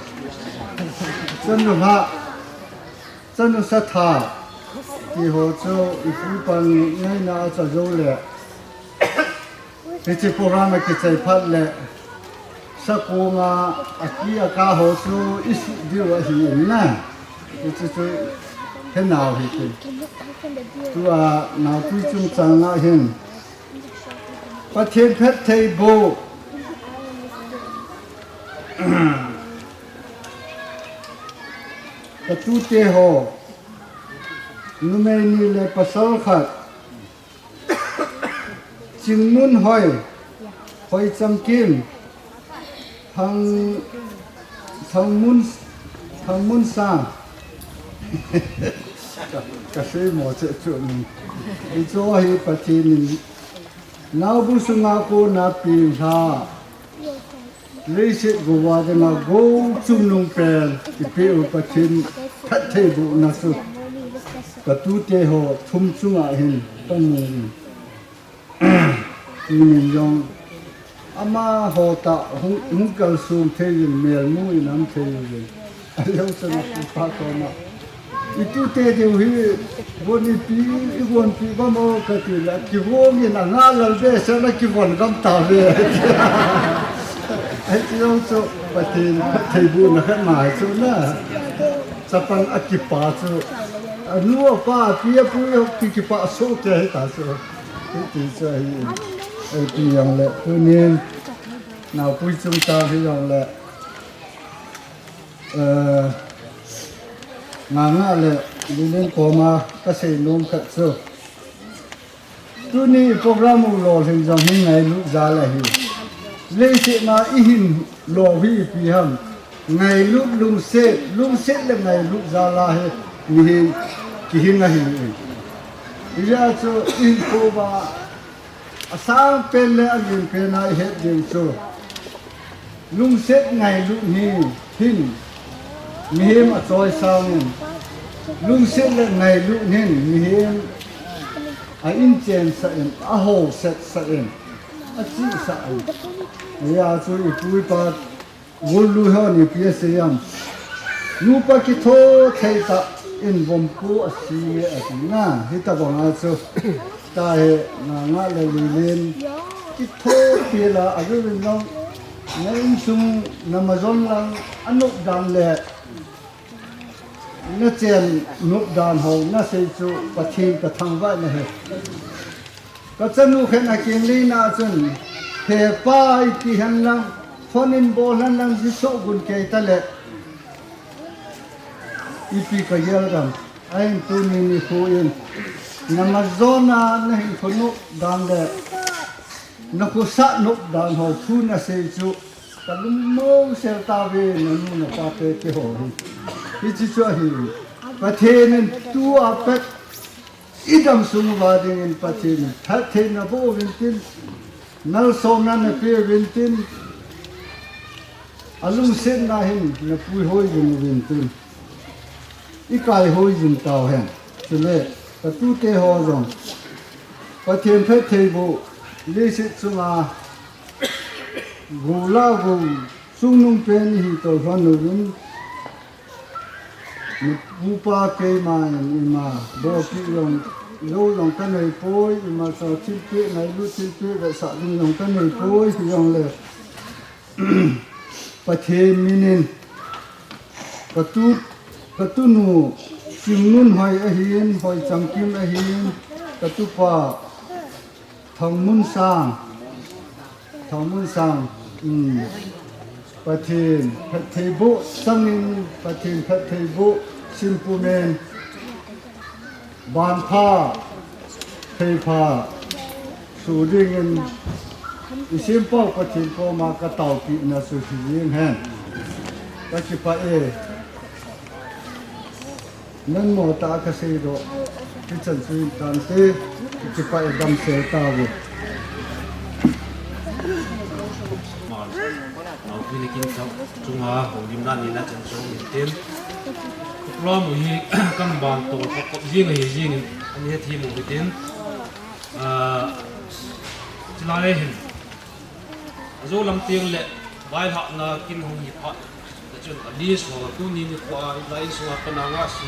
chanu ha, chanu sa tha, ti ho chu i pu pan ngaina a cha jou le. Hiche program a kichai phat le, sakonga aki aka ho chu i suh diu ahi in na. Hiche chu he nau hite. Tua naopui chungchang a hin, Pathen phattheiboh, ka tute ho, numei ni le pasal khat, Chingmun Hoi, Hoichangkim, Thang, Thangmun, Thangmunsang. Ka, ka sei mo cheh chu ni. Hicho hi Pathen in naobu sunga kona penlha, leiset gou a dinga gou chungnung pen ipeh u Pathen phattheibohna chu ka tute ho thum chunga hin ka mu in. Tunin jong amaho tah hung, hung kalsong thei in, melmu in um thei uvin. Ahilou chun apu pa koma, i tute diu hi von ipi, i vonpi bam o kati le, kivon in anga lal behseh in akivon gam tauve. Ahiti jong chu Pathen phattheibohna khat ma chu na. Chapang akipa chu, anu apa, api apu, ki, kipah soh kei hita chu. Hiti chu ahi. Ipi jong le, tunin naopui chungchang hi jong le, eh, Nganga le Lelen koma ka seinom khat chu, tuni program u lolhing jong hi ngailut jal ahi. Leiset a i hin lou hi ipi ham? Ngailut lungset, lungset le ngailut jal a hi mihem kihing ahi. Hijeh chun i hinkho a asang pen le alen pen a i het ding chu, lungset ngailut hi hin mihem achoisang in, lungset le ngailut hin mihem a inchen sah in, ahouset sah in. Achi sa ai. Ya chu ipu ipa gulu ho ni pi ase yam. Nupa kitho thei ta in vom pu asi ati na. Hita banga chu. Ta he na nga le lilin. Kitho pi la a gulin long. Na insung na mazon lang anop dan le. Na chen nop dan ho na sei chu Pathen ka thangvah na he. Ka chanu khen a kin li na chun he pa i ti hen lang phone in bol hen lang ji so gun kei ta le. Ipi ka yel gam. Ahin tuni nikho in. Na mazon a na hin khonop dan le. Na khosah nop dan ho thu na sei chu. Ka lungmong sel ta ve na nu na pa te te ho hi. Hichi chu ahi. Pathen in tu a pet i dam sung uva dingin Pathen in phattheina boh uvin tin, malsomna na pe uvin tin, alungsetna hin na puihoi jing uvin tin, i kaihoi jing tau hen. Chule, ka tute ho jong, Pathen phatthei boh, leiset chunga, Gula gu sungnung pen hi to hon uvin. Upa keima in ima bo ki jong, lo jong ka nei poi, ima sa thilpeh, ngailut thilpeh, vetsah ding jong ka nei poi, ti jong le. Pathen minin, ka tu, ka tunu, Kimnunhoi ahin, Hoichamkim ahin, ka tupa, Thangmunsang, Thangmunsang, um, Pathen, phatthei boh, sangin, Pathen, phatthei boh, simpumen, banpha, theipha, su dingin, i simpau Pathen koma ka taopeh na chu hi jing hen. Ka kipah e. Nangho ta ka seidoh, hichan chu hin tante, kipah e damsel tauve. Naopi ni kin chang chunga houlimna nina chan chu hin tin. Program hi kan ban to kop kop jing ahi jing in, ani hethem u hitin. Ah, chulai hin. Ajo lam teng le, vailhahna kin hung hi phat. Chun, a list ho, tuni nikho a, i lai insunga pana nga si,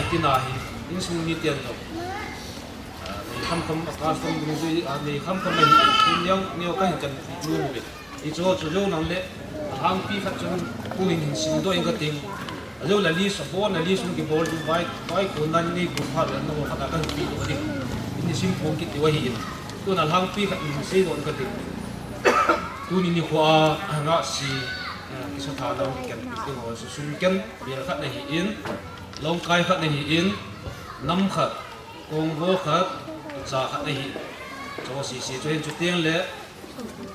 kin a hi, insung miten jong. Ah, nei khamkham a custom dungjui, ah, nei khamkham a hi, tin jong, neo ka hin chan pi tu ve. Hichu, chu jou nang le, alhangpi khat chun, tu hin hin simdoh ing ka ting. Ajou le list, abon a list hung kibol ding vai, vai kon nan nei kon phat le, nangho khat a ka hin pedoh ding. Hin sim phong kit diu ahi in. Tun alhangpi khat hin seidoh ing ka ting. Tuni nikho a, nga si, eh, kisa tha nang ken, ken ho, su sum ken, bel khat na hi in, longkai khat na hi in, nam khat, kongvo khat, cha khat na hi. Chu sisi, chu hin chu teng le,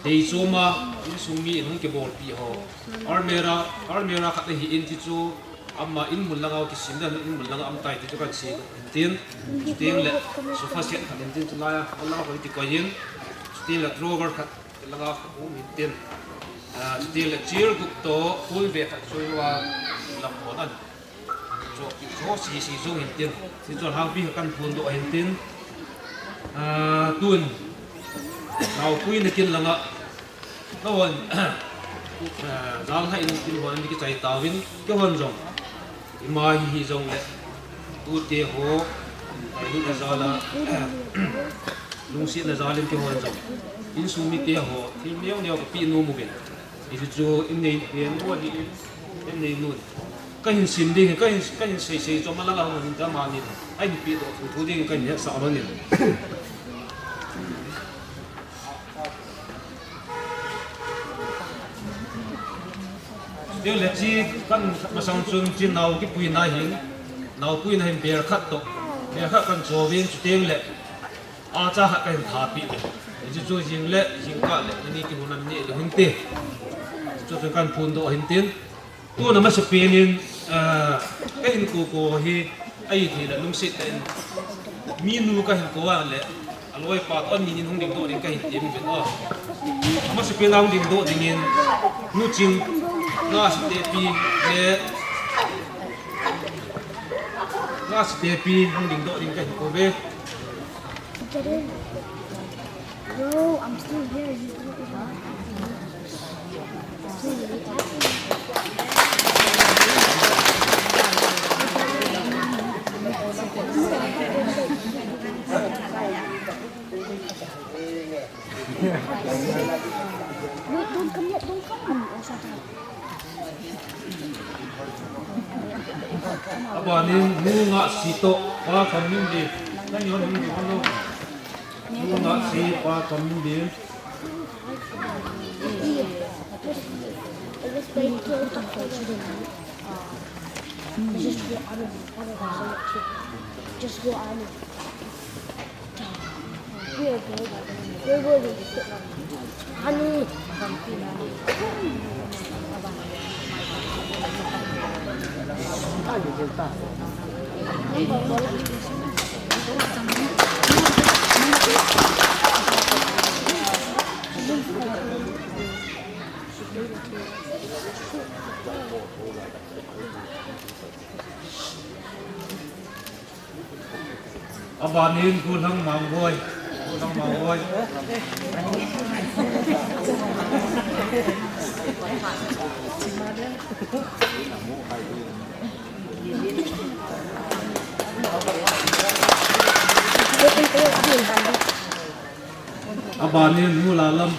Deichoma, insung mi in hung kibolpi ho. Almirah, almirah khat ahi in ti chu, ama in mun langa kisim dan in mun langa um tai ti chu kan seidoh in tin. Chuteng le, sofa set khat in tin chu laiya, ala hoi ti koi in. Chuteng le drawer khat, langa um in tin. Ah, chuteng le chair gup to, full ve khat chu a, lam ho nan. Chu, chu sisi jong hin tin. Hichu alhangpi khat kan phondoh hin tin. Ah, tun. Naopui na kin langa. Nahon. Ah, jal hai in kin hon in kichai tauvin. Keihon jong. Ima hi hi jong le. Tute ho. Ai lut na jal a. Lungsetna jal in keihon jong. Insung mite ho. Thil neo neo ka pe nom uvin. Hichu in nei pen u ahi in, in nei nun. Ka hin sim ding, ka hin, ka hin sei sei chu ama langa hung hin ta manin. Ahin pedoh thuthu ding ka hin hetsah lhonin. Chuteng le chi kan masang chun chi nao kipuina hin, naopuina hin bel khat toh, bel khat kan chouvin chuteng le. Acha khat ka hin thapeh le. Hichu chu jing le, jingkah le, ani kihuna neh lou hin te. Chu chu kan phondoh hin tin. Tuna masapen in, ah, ka hin koko hi, ahi thei le lungset tah in. Minu ka hin ko a le, aloipa toh ani nin hung dingdoh ding ka hin ti uvin o. Amasapen a hung dingdoh dingin, Nu Ching, Nga Sitepi le, Nga Sitepi hung dingdoh ding ka hin ko ve. Bro, I'm still here. You don't even have to. Wait, don't come yet, don't come. Oh, shut up. Abanin, Nu Ngahsi toh Pa Khamminbel. Nangni hon hung ding hon lo. Nu Ngahsi, Pa Khamminbel. Just go on. Abanin Guhlang Mangboi. Guhlang Mangboi. Abanin Nu Lalam.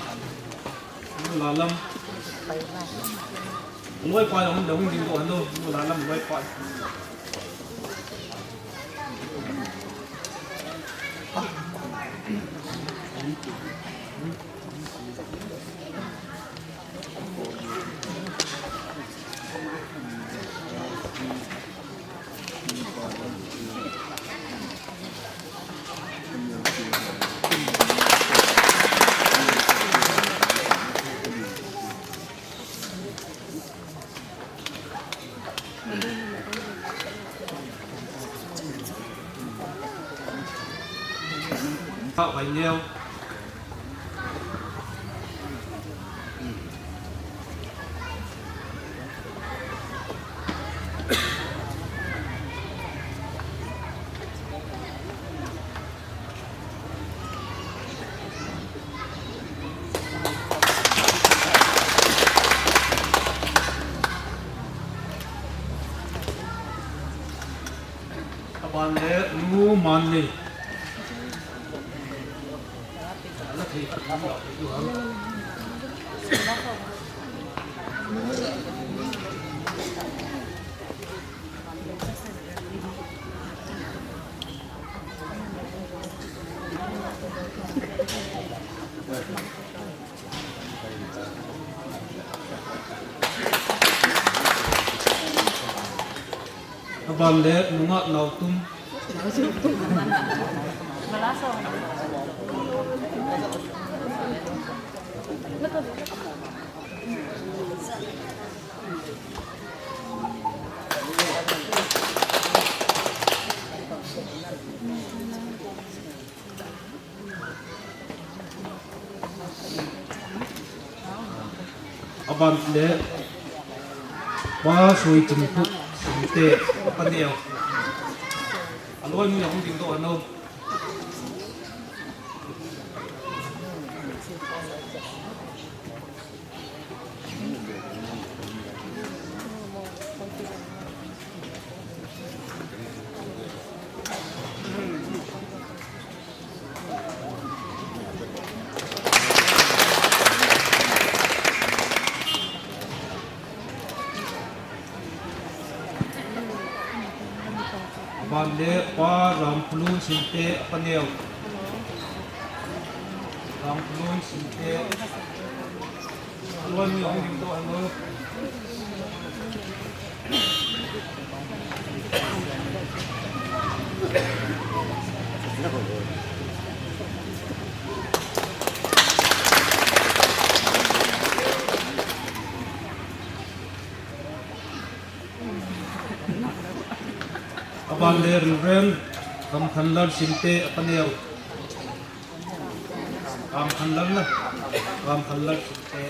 Nu Lalam. Loipa jong hung ding doh hon lo, Nu Lalam loipa. Aban le Nu Manlei. Aban le Nu Ngah Naotum. Aban le Pa Soichingkhup Singte, apa neo. Aloinu jong hung ding doh hon lo. Aban le Pa Ramphulun Singte, apa neo. Ramphulun Singte. Aloinu jong hung ding doh hon lo. Aban le Reverend Kamkhanlal Singte, apa neo. Kamkhanlal na. Kamkhanlal Singte.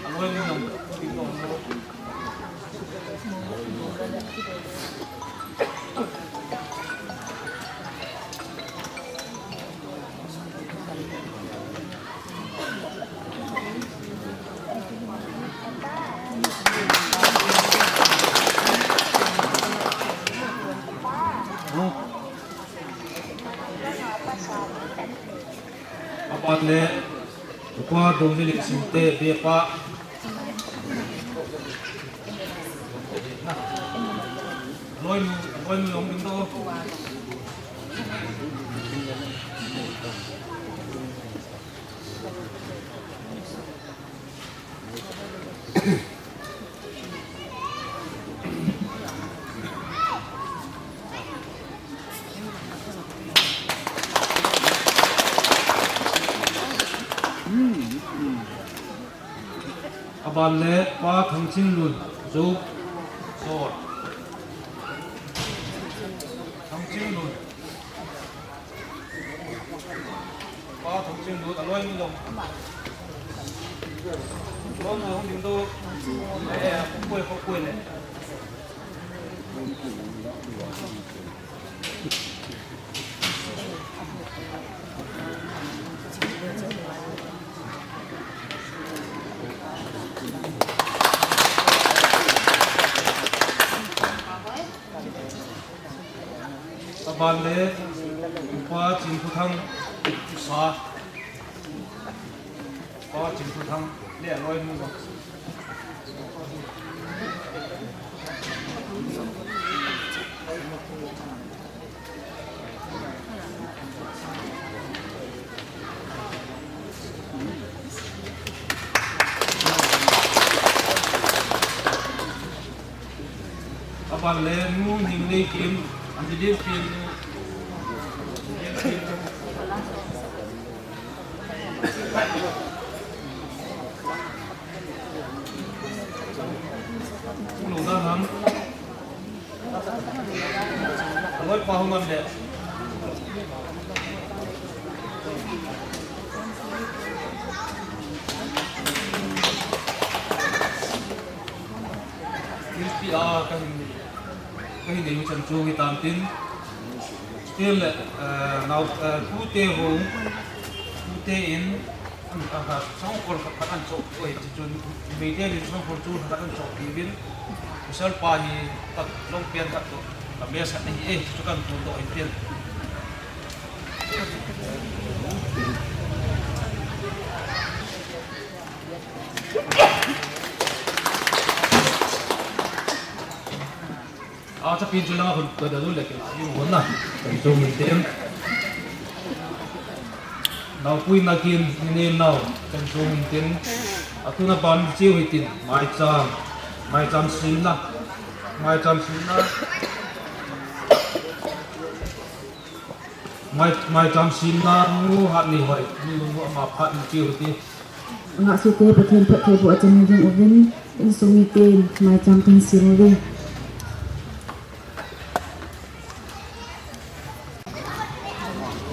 Aloinu jong. Apat le, upa Dongzili Singte, Bepa. Loi nu, loi nu long ding to. Aban le Pa Thangchinlun, Zo, Zor. Thangchinlun. Pa Thangchinlun, aloi nu long. Long nu long ding to. Eh, koi, koi, koi le. Aban le, Pa Chinthuthang, Sa. Pa Chinthuthang le aloi nu. Aban le, Nu Ningneikim, Anjali Kim. Lungdam ham. Aloi pa hung am le. Thilpeh a kahin, kahin nei u chan chu hitam tin. Still, eh, nao, eh, tute hung, tute in, an, an, an, sangkhol khat, khat an choh, oi, chu chun, Meitei in sangkhol chu khat an choh pi vin, Pasal pa hi, khat long pian khat tu, ka mesa ni, eh, chu kan tu to in tin. A, chapin chu langa hun ka da lu le ke la, yung hun na, kan chu min tin. Naopui Nakin, ni ne nao, kan chu min tin. Atuna ban chiu hi tin, maicham, maicham simna, maicham simna. Mai, maicham simna nu hat ni hoi, ni nu ama phat ni chiu hi tin. Ngahsute Pathen phattheiboh a chang ding uvin, insung miten maicham kahin sem uve.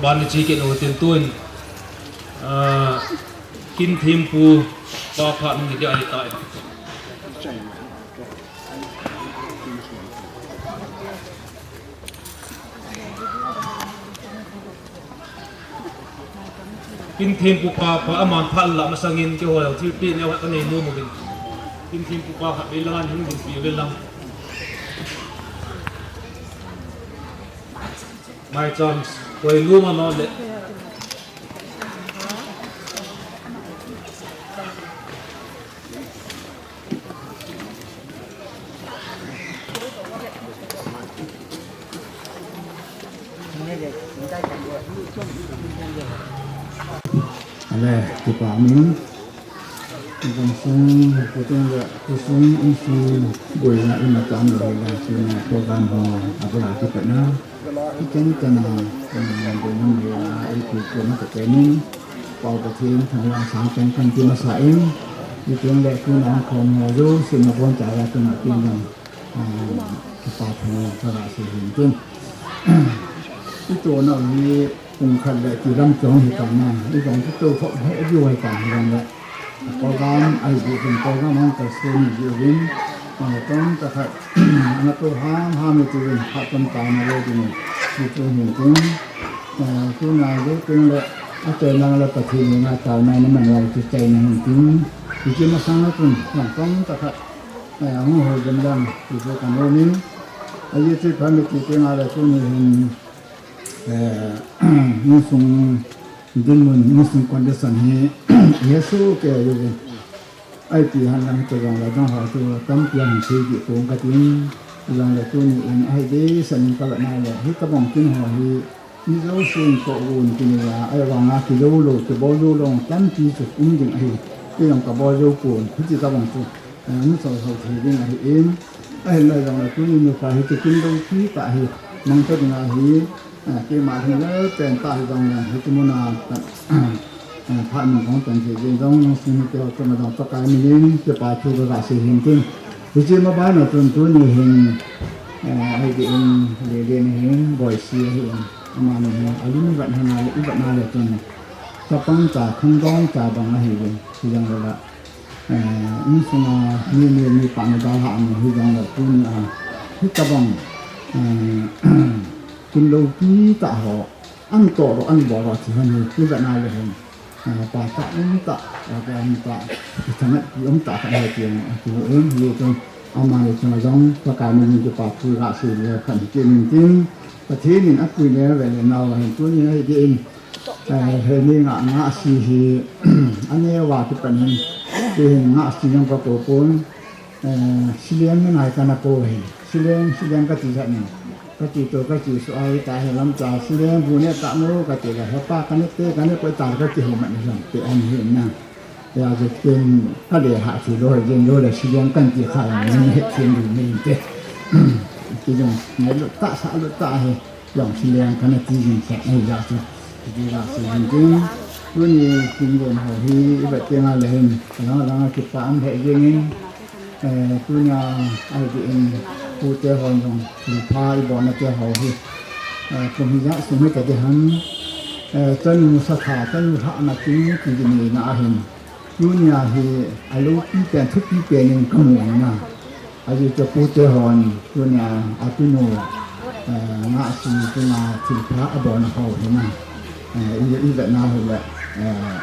Ban ni chi kit u tin tun, ah, Kinthempu pa phat ni dia ahi tai. Kinthempu pa, pa aman phat la masangin keiho jong thilpeh neo khat kanei nom uvin. Kinthempu pa khat vei lang an hung dinpi uvin lang. Maicham, koi lum ama le. Ale, kipa min. Insung, insung, insung, insung, boina ima tam lo la, sina program ho, abula kipatna. Ikan kana, kana boina lo la, ipi kona ka tenin. Pau Pathen thangvah sang chang kan ti masa in, i teng le tun ang khom ho jo, sim na bon cha ya tun a tin lang, ah, kipa thu ka ga se hin tin. I to na hi pung khat le ti lam chong hi ta na, i dong tu to kho he ju hai ta hi lang le. Program ai bi hin program ang ka se ni ji win, ah, tong ta khat, na to ha, ha mi tu win, ha tong ta na le ti ni, ti tu hin tin. Eh, tuna lu teng le, a chaina le Pathen henga taona naman uva chu chaina hin tin. Hiche masang a chun, lang tong ta khat, eh, ahung hol dem lang, ti chu kan um in. Ajeh chu ipi ham iti teng le tuni hin, eh, insung dinmun, insung condition hi, ihesoh kei uvin. Ipi ham lang hijongle adang ho chu tampi ahin sei deh pon katin, hijongle tuni in ahi deh sah in kavet na le, hitobang kin ho hi, mi jousen toh gon kini a, ahivanga kilou lou, kibol jou lou tampi chu um ding ahi. Kei jong kabol jou pon, hiti tobang chu, eh, hung sol sol thei ding ahi in. Ahinla jongle tuni nupa hi chu kin loupi tah hi, mang ta ding ahi, eh, keima lhinglel pen tah hijongle, hiti muna, eh, phat min kong tan thei ding jong, nung sung te ho chunga jong Pakai min in, kipa thu kaga sei hin tin. Hiche ma bana chun tuni hin, eh, ahi deh in, Lelen hin, Boisi ahi in. Amani hi, alim ivet hana le, ivet na le chun, chapang cha, khangdong cha bang ahi ve, hijongle la. Eh, insunga mi, mi, mi pahna dalhah na hijongle tuni a, hitobang, eh, kin loupi tah ho, an toh lou, an bol lou, ti hon hi, ivet na le hin. Ah, pachat umtah, ah, pachat umtah, kithahatpi umtah khat ahi tin, ati in, hichun, amani chunga jong, Pakai min in kipa thu kaga sei le khat kit in tin, Pathen in apui neo ve le nao ahin tuni ahi deh in, eh, heni nga, ngahsi hi, aneo a kipan in, kei hin ngahsi jong kakou pon, eh, sileng ngai kana kou hi, sileng, sileng kati jat in. Kati to, kati so, ahi ta hi lam cha, sileng bu ne ta mo, kati le, hepa kane te, kane koi ta, kati ho man jong, te an hi na. Ya je ken, kale ha ti lou, jen lou le sileng kan ti kha la, ne he ti lou ne te. Ti jong, ne lou ta sa lou ta hi, jong sileng kana ti jing sa, ai ya chu. Ti la sileng jing, tuni kin gon ho hi, ivet teng le hin, langa langa kipa um he jing in, Eh, tunia ahi deh in, pute hon jong, thilpha ibolna te ho hi. Eh, kum hijat sung hi kadei ham, eh, chanu satha, chanu lhahna tin, ti ding ni na ahin. Tunia hi, aloupi pen, thupi pen in kamu na. Ajeh chu pute hon, tunia, atunu, eh, ngahsi, tunia, thilpha abolna ho hi na. Eh, i, ivet na hi le, eh,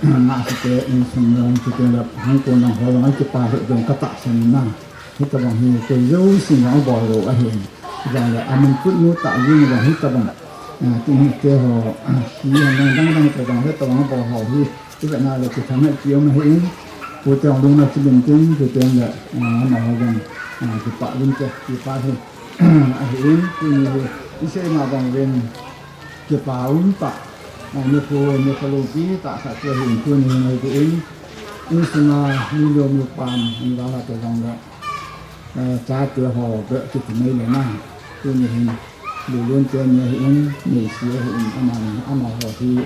Ngahsi te insung jong, chuteng le hung kon lang ho jong, akipa lheh jong katahsan na. Hitobang hi, koi jousen jong abol lou ahin. Hijongle, amin put nu tah jeng jong hitobang. Ah, tuni te ho, ah, hi dang dang dang te jong, hitobang abol ho hi. Ivet na le, kithahatpi um ahin. Pute hon lungna chilim tin, chuteng le, ah, amaho jong, ah, kipa lim te, kipa hi. Ahin, tuni hi, isei ma bang uvin. Kipa um tah, eh, nikho, nikho loupi tah khat chu ahin tuni hin ahi deh in, insunga mi lou mi pan, mi lala te jong le, eh, chate ho beh kiti mai le na, tuni hin, Lelen teni ahin, Neisi ahin, amani, amaho hi,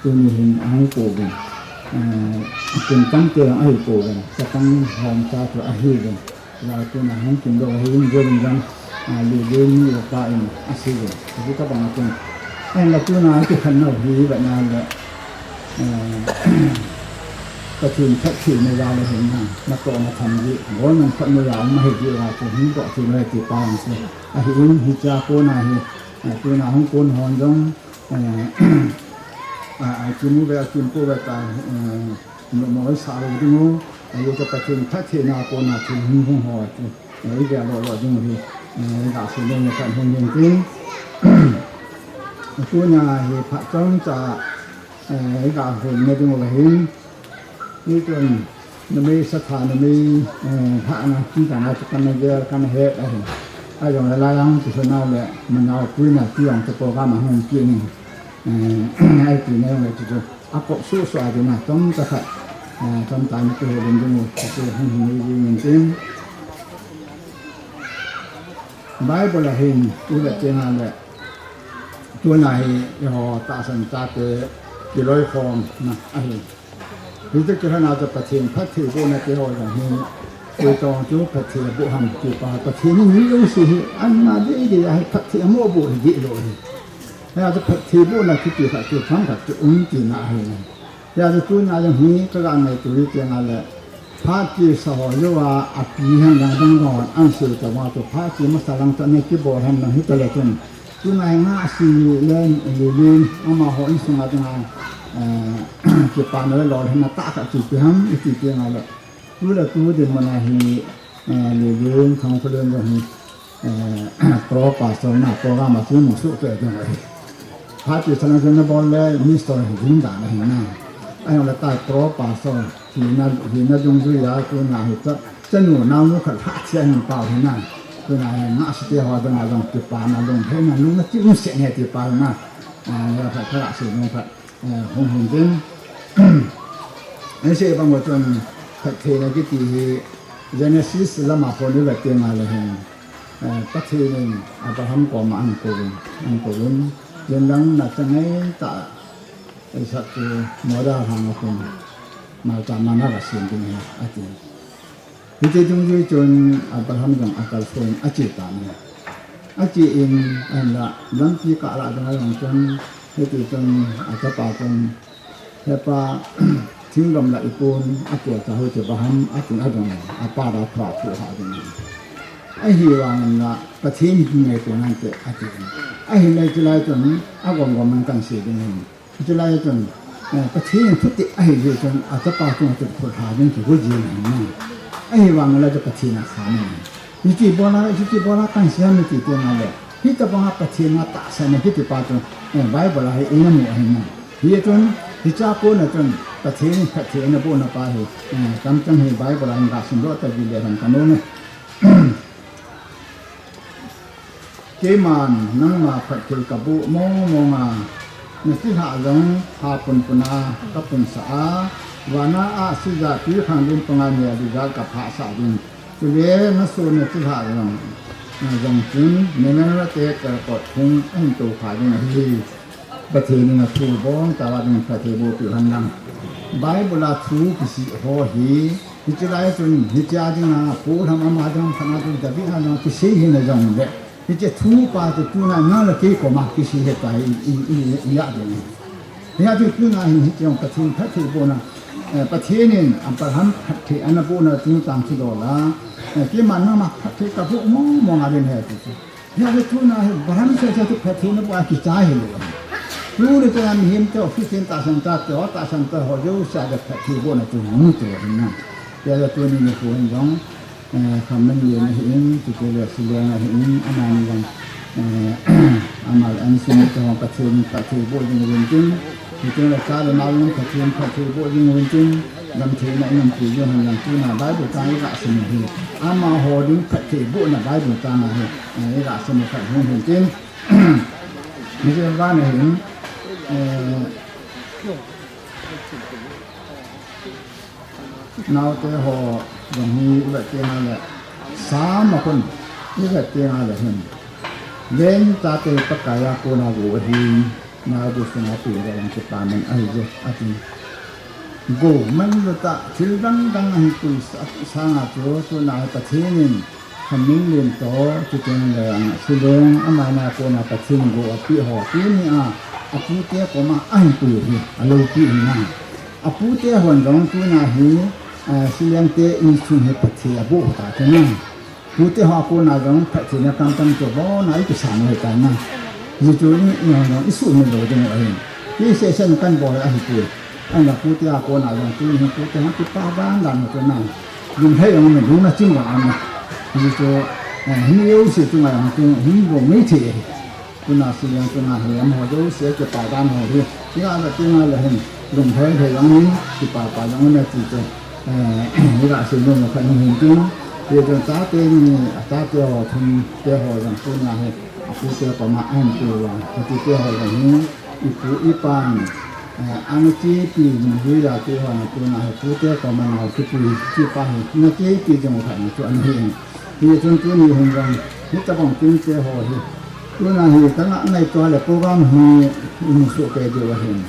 tuni hin ahung kou uvin, eh, kum tang te jong ahi kou uvin, chapang hom cha chu ahi uvin. Lal tuna hung kin lou ahi in, Jerry jong, ah, Lelen ni upa in asei ve. Hitabang a chun. Ahinla tuna kikhen nau hi, ivet na le, eh, Pathen phatthei na jal ahi na, natoh natham ji, bol nung phat na jal um ahi ji uva chu, hung toh thei lou ti pa jong chu. Ahi in, hichea kona hi, eh, tuna hung kon hon jong, eh, ah, ah, kimu ve, kimu ve ta, eh, Mo, mo sa lou ding u, ahi chu Pathen phatthei na kona thil hung hung ho chu, eh, ive lou lou ding u hi, eh, iga sei lou na kan hung ding tin. Tunia hi phat chomcha, eh, iga hung na ding u ahin. Hichun, numei satha numei, eh, lhahna, kin kana chu kana gel, kana het ahi. Ahijongle lai lang chu suna le, manao puina ti jong chu program a hung kit in. Eh, ahi tina jong le chu chu. Akop suhsuh a ding a, chomcha khat, eh, chomcha ni kihe ding ding u, kati hung hung ni ding in tin. Bible a hin, ivet teng le, tuna hi, eiho tahsan chate, kiloikhomna ahi. Hiche kilhona chu Pathen phatthei bohna te ho jong hi, koi tong chu phatthei boh ham ti pa, Pathen in mi jouse hi, ama dei dei a hi phatthei amo boh hi dih lou hi. Hia chu phatthei bohna kiti khat chu thang khat chu um tina ahi. Hia chu tuna jong hi kaga ngaito hi teng le, phat kisa ho jouva api hen lang dang dang hon ansei tauva chu phat ki masa lang chu ana kibol hen lang hita le chun. Tuna hi Ngahsi le Lelen amaho insung a dinga, eh, kipana le lolhinna tah khat chu ipi ham iti teng le. Tu le tu dinmun a hi, eh, Lelen Thangkholen jong hi eh, pro pastor na program a chu mu su ke ding ahi. Phat ti chan a chu na bol le minister hi ding dan ahi na. Ahi le ta pro pastor hina, hina dungjui a tuna hi cha, chanu nau nu khat lha chia hin pau hi na. Tuna hi nga si te ho dang a dang ti pa na lung he na lung na ti um se ne ti pa na. Ah, ya khat khat si lung khat. Eh, hung hung tin. Ei sei bang uva chun phattheina kiti hi Genesis lama kon i vet teng a le hin, eh, Pathen in Abraham koma ahin kouvin, ahin kouvin, tin lang na changai ta Isaac chu moda hang a kon, Malta mana ka sin ding ahi, ati. Hiti dungjui chun Abraham jong akalson ache tan ahi. Ache in, ahinla, lampi kah lah jong ajong chun, hiti chun, achapa chun, "He pa, thinglom lah ipon, atua cha hoi che baham," atin ajong, apa da thua thu ha jong. Ahivangin la, Pathen hi ngaito nante, ati. Ahinla chulai chun, agom gom in kan sei ding ahi. Chulai chun, eh, Pathen in thutep ahi jeh chun, achapa chunga chun khut lha ding kigo jing ahi na. Ahivang le Pathen a kha na. Hiche bola, hiche bola kan sei ham iti teng le. Hitabang a Pathen a tahsan a kiti pa chu, eh, Bible a hi eina mu ahi na. Hichun, hiche a kona chun, Pathen in phatthei eina bohna pa hi, eh, chomcham hi Bible a hin ga simdoh ta ding le hen kanom e. Keiman nangma phatthei kaboh mong mong a, nachilhah jong ha pun pun a kapunsah a, vana ahsi jati khang ding panga neh ding jat kaphahsah ding. Chule nasoh nachilhah jong, jong chun, Manasseh te kalkot phung ahin toukha ding ahi. Pathen in athu bong tah a ding phatthei boh peh hen lang. Bible a thu kisei ho hi, hiche lai chun, hiche a ding a, Paul ham ama ding ham khat a chun, David ham ding ham kisei hi na jong le. Hiche thu pa chu tuna nang le kei koma kisei hi ta i, i, i, i, i a ding. Hia chu tuna hin hiche jong Pathen phatthei bohna, eh, Pathen in Abraham phatthei ana bohna chungchang chu dola. Eh, keiman nangma phatthei kaboh mong mong a ding ahi ti chu. Hia le tuna hi, Abraham sese chu phatthei na boh a kichai hi lou. Tuni chun mihem te, office in tahsan ta te, tahsan ta ho jouse a le phatthei bohna chu mu chu hi na. Hia le tuni nikho hin jong, eh, Khamin Len ahin, chutile Sileng ahin, amani jong, eh, amal an sin te ho Pathen phatthei boh ding uvin tin. Hichun le cha le nao in Pathen phatthei boh ding uvin tin, lamtheina in lampi ding hen lang tuna Bible chang iga sim hi. Amaho ding phatthei bohna Bible chang ahi, eh, iga sim khat hung hin tin. Hiche vang ahin, eh, naote ho jong hi ivet teng a le, Sam a kon ivet teng a le hin, Len chate Pakai a kona go ahi. Nao bu sunga pi le jong kipa man ahi je, ati. Go man lou tah, thil dang dang ahin pui sa-, sanga chu, tuna hi Pathen in, Khamin Len toh, chuteng le ang Sileng, amani a kona Pathen in go apeh ho, tuni a, apute koma ahin pui hi, aloupi in na. Apute hon jong tuna hi, eh, Sileng te insung hi phatthei aboh ta chu na. Tute ho a kona jong phattheina kamtam chu abona i kisan u ahitai na. Hichu i, i hon jong i suhmil lou ding u ahi. Kei seh seh in kan bol ahi poi. Ahinla tute a kona jong tuni hin tute ho kipa dan dan u chu na. Lunglhai jong um in, lungna chim jong um in. Hichu, eh, hi jouse chunga jong chu hung bol mai thei ahi. Tuna Sileng tuna hi amaho jouse kipa dan ho hi. Iga vet teng a le hin lunglhai lhai jong in, kipa pa jong in ati chu. Eh, iga sei nom khat hung hin tin. Hichun chate ni, chate ho thum te ho jong tuna hi, apute koma ahin pui uva. Hiche te ho jong hi, ipu ipan, eh, ana chepi jing hi a te ho tuna hi, pute koma nao kipui, kipa hi, ana chepi jing khat chu ana hi. Hichun tuni hin jong, hitabang tin te ho hi. Tuna hi, ka nga ngaito le program hi, i mu soh kei diu ahin.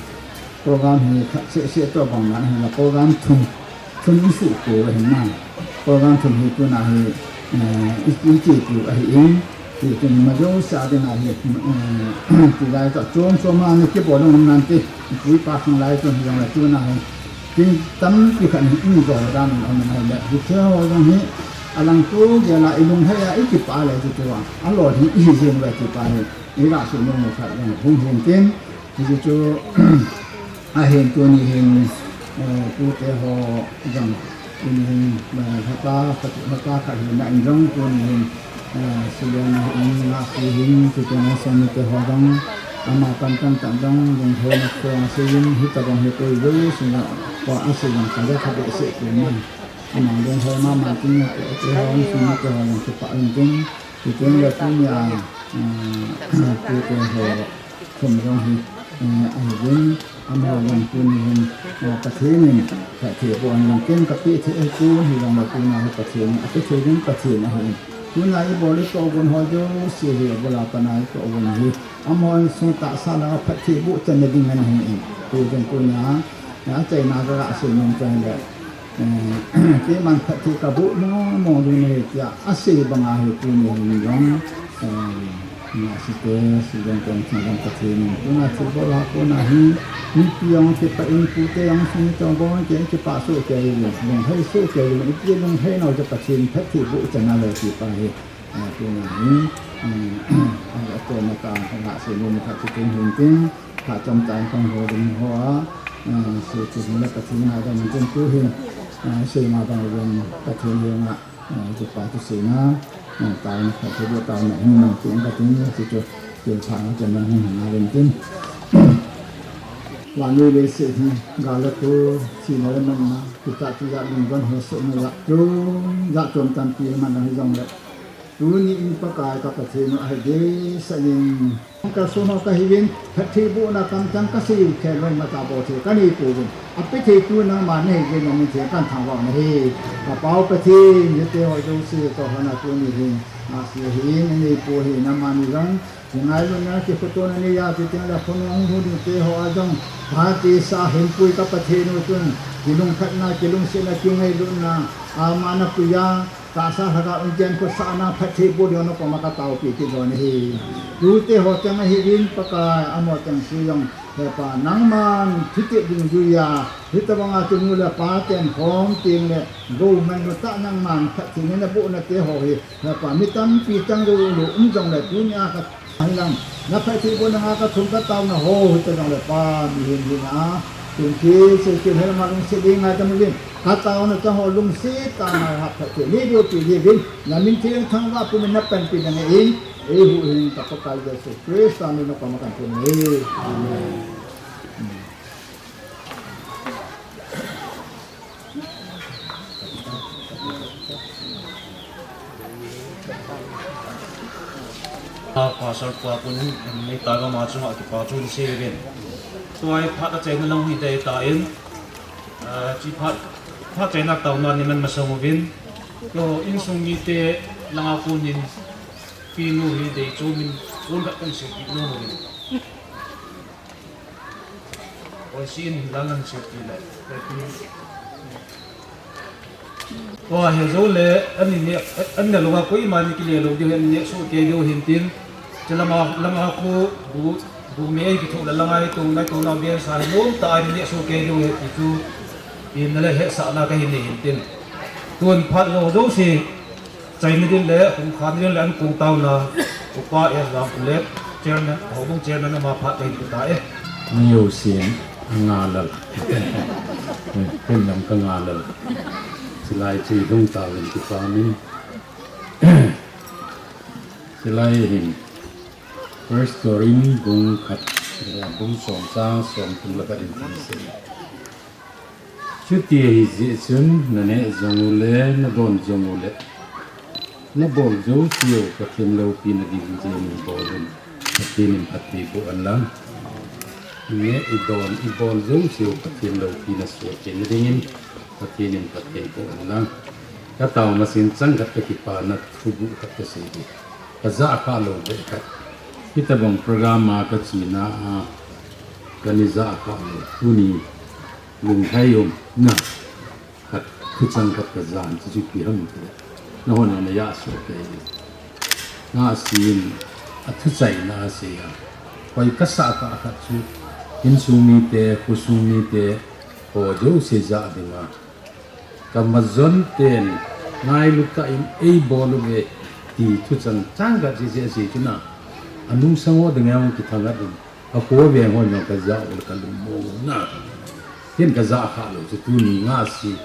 Program hi khat seh seh toh bang na ahin la program thum, thum i suh tou ahin na. Program thum hi tuna hi, eh, i, i chepi u ahin. Hichun ima jouse a ding ahi, eh, tulai toh chom chom a ni kibol um nante, ipu ipa khang lai chun hi jong le tuna hi. Tin tampi khat hi in jong dan in um nai le. Hiche ho jong hi, alang tu gel a i lunglhai a i kipa le ti chu a. Alol hi i hi jeng le kipa hi. Iga sei nom khat jong hung hin tin. Hichu, ahin tuni hin, eh, tute ho jong, tuni hin, eh, lhata, lhata khat hin na in jong tuni hin, Silian in nga si hin, tutu na song ni te ho dong, ama tam tam tam dong, dong ho na ko ang si hin, hita dong hi ko yu, si na, ko a si dong ka ja ka be se ku na. Ama dong ho ma ma tin ni te, te ho, si ni te ho dong, te pa in tin, tutu na tu ni a, tu te ho, Thum jong hi, eh, ahi jin, amaho jong tuni hin, eh, Pathen in, Pathen phattheiboh in jong ken kapeh thei ahi, tun hi jong le tuna hi Pathen in, apeh thei ding Pathen ahi. Tuna ibol itoh gon ho jouse hi, abul a pat a itoh gon hi. Amaho insung tahsa a phattheiboh channa ding ahi. Tu jong tuna, eh, achaina kaga sei nom chu ahile. Eh, keiman phatthei kaboh mong mong ding ahi tia, asei banga hi tuni hin jong, eh, nga si te, si jong tong chang jong Pathen in, tuna thilbol a kona hi, mipi jong kipah in, pute jong sung chang bol in, kei kipah soh kei jong, lunghei soh kei jong, ipi lunghei nau chu Pathen phattheiboh channa le ti pa hi. Ah, tuna hi, ah, ah, tuna ka, ka, ka, se ni ka, chu tin hin tin, ka chom chang kong ho ding ho a, ah, se chu hin la ka tin na dong tin tu hin, ah, se ma dong dong ka tin hi nga, ah, chu pa chu se na, ah, ta na ka chu ta na hin na tin ka tin se chu, chu pa na chu na hin na dong tin. La ni le se hi, ga la tu, si na le man na, ki ta tu ya ding don ho se na ya tu, ya chom tan pi man na hi jong le. Tuni in Pakai ka Pathen u ahi deisah in. Ka sum a ka hiuvin, phattheibohna kamchang ka sei u khen loi mata bou thei ka nei pouvin. Apeh thei tu nangma nahi jeh in namin thei kan thangvah nahi. Ka Pa u Pathen, hiti ho jouse toh hon a tuni hin. Ngahsih ahin, anei pou ahi, nangma ni jong. Hi ngailutna kikhoto na nei a, ti teng le khonung hung lhung ding te ho a jong. Phatthei sa hin pui ka Pathen u chun. Kilungkhatna, kilungsetna, kingailutna. Ama na pui a. Tahsa lhagao in jen khosahna phattheiboh ding a nakoma ka taopi kit lhon ahi. Tute ho chang ahiuvin Pakai amaho chang si jong. He Pa nangman thutep ding jui a. Hitobanga chu nu le pa ten khom teng le. Gou man nu tah nangman phatthei neibohna te ho hi. He Pa mi tampi chang jou lou um jong le tunia ka Ahilang, na phattheibohna nga ka thum ka taona ho, hita jong le Pa, mihem hina, kin ki, se kin hel ma lungset ding ngai ta muvin, ka taona chang ho lungset tah a ngai ha phatthei, ni do pi ni vin, na min theng thangvah pumin na panpi na nge in, eihuhhing ka Pakai Jesu Christa min a koma kan thum e. Amen. A, Pastor pa kun nei ta gam a chunga kipa thu sei uvin. Tua hi phat a chaina lang hi dei ta in, a, chi phat, phat chaina taona ni man masang uvin. Tua insung mite langa kunin pinu hi dei chu min kun khat kan sei kit nom uvin. Oi, sin la lang se ti le. Tua hi jou le, ani ne, ani ne lunga koima ni kile lou diu, ani ne soh kei diu hin tin. Che lama, lama khu, bu, bu me ei kithoh le langa hi tung, nai tung na bian sa hi nom ta ani ne soh kei diu hi ti chu. Tin na le hetsahna ka hin nei hin tin. Tun phat jou jouse. Chaina din le, hung khan din le, an kong taona, Upa S Ram le, Chairman, Houbung Chairman ama phat kahin pe ta e. Ni jousen, nga lal. Ken lam ka nga lal. Chilai chu hung taovin kipa min. Chilai hin, First Corinth bung khat, eh, bung som chang som thum le khat in tin sei. Chuti ahi jeh chun, na neh jong u le, na don jong u le, na bol jouse u Pathen loupina ding in jeh in bol un. Pathen in phatthei boh hen lang. I neh, i don, i bol jouse u Pathen loupina soh theina ding in, Pathen in phatthei boh hen lang. Ka tao masin chang khat ka kipana thuguh khat ka sei ding. Ka ja khah lou beh khat. Hitabang program a ka chena a, ka ni ja khah lou. Tuni Lunglhai umna khat, thuchang khat ka jan, chuchu ipi ham tile, nahon na ja soh kei. Ngahsih in, athuchaina asei a. Koi kasah kah khat chu, insung mite, khosung mite, ho jouse ja dinga. Ka majon ten, ngailut tah in, eibol uve, ti thuchang, chang khat sese asei chuna. Anungsang ho dinga hung kithanghat in. Akho veng ho jong ka ja u le ka lungmong u na. Hin ka ja khah lou chu tuni ngahsih.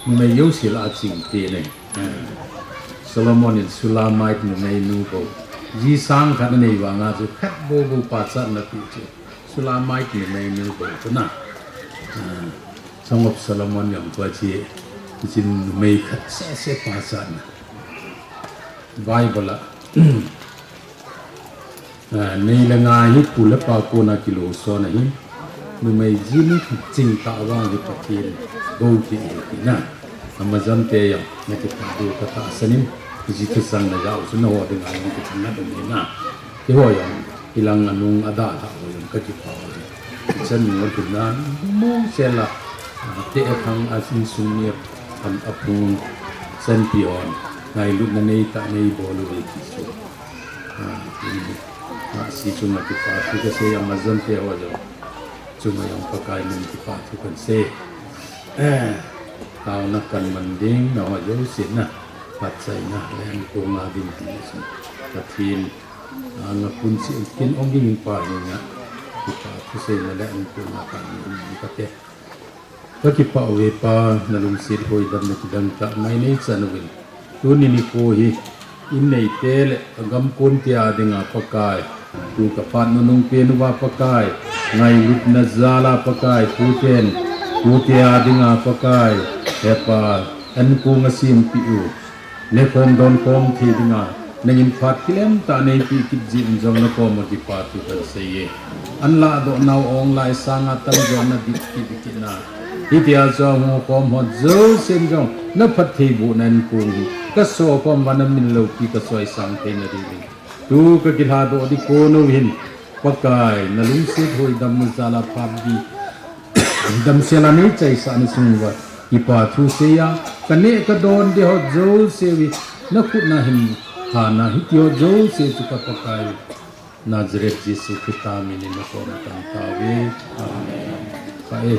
Numei jouse lah a chingte nei. Eh. Solomon in Sulamite numeinu bou ji sang khat anei vanga chu khat bou bou pachatna pi chu Sulamite numeinu bou chu na. Ah, Song of Solomon jong tua chi jin numei khat sese pachatna. Bible a Ah, nei le ngai hi pu le pa kona kiloson ahi. Numei ji ni ching tah vang hi Pathen bou ti hi ti na. Amazon te jong na kipa diu katahsan in. Ji thusang na jao chu na ho dinga jong kithang na ding hi na. Keiho jong ilang anung adalhah ho jong ka kipa ho hi. Chan ni ho thum na mo sela. Ah, te athang a insung ni an aphung chan pi hon. Ngailutna nei tah nei bol uve ti chu. Ah, ti hi. Ah, si chunga kipa thu kasei, Amazon te ho jong chunga jong Pakai min kipa thu kahin sei. Eh, taona kan man ding na ho jouse na, phatchaina le ankong a ding ti chu Pathen, ah, nga pun si kin ong ding pa hi nga kipa thu seina le ankong a kan min kate. Ka kipah uve Pa, na lungset hoidamna kidang tah mai nei chan uvin. Tuni nikho hi, in neite le agam konte a dinga Pakai, tu ka phat nunung pen uva Pakai, ngailutna jala Pakai, tuten, tute a dinga Pakai, he Pa, ankong asempeh u. Nekhom donkhom thei dinga, nangin phat kilem tah neipeh kit jeh in jong nakoma kipa thu kahin sei e. An lahdoh nau ong lai sanga tamjo na dik kit kit na. Hitia chu ahung khom ho jousen jong na phattheibohna ankong hi kaso khom uva na min loupi kasoisang theina dingin. Tu kakilhadoh ding kon u hin Pakai, na lungset hoidamna jala phat di. Damsel a neichaisah na sung uva kipa thu seiya, kaneh kadon ding ho jouse hi nakhut na hin hana, hiti ho jouse chu ka Pakai Nazareth Jesu Christa minin nakoma kahin tao uve. Amen. Pa e,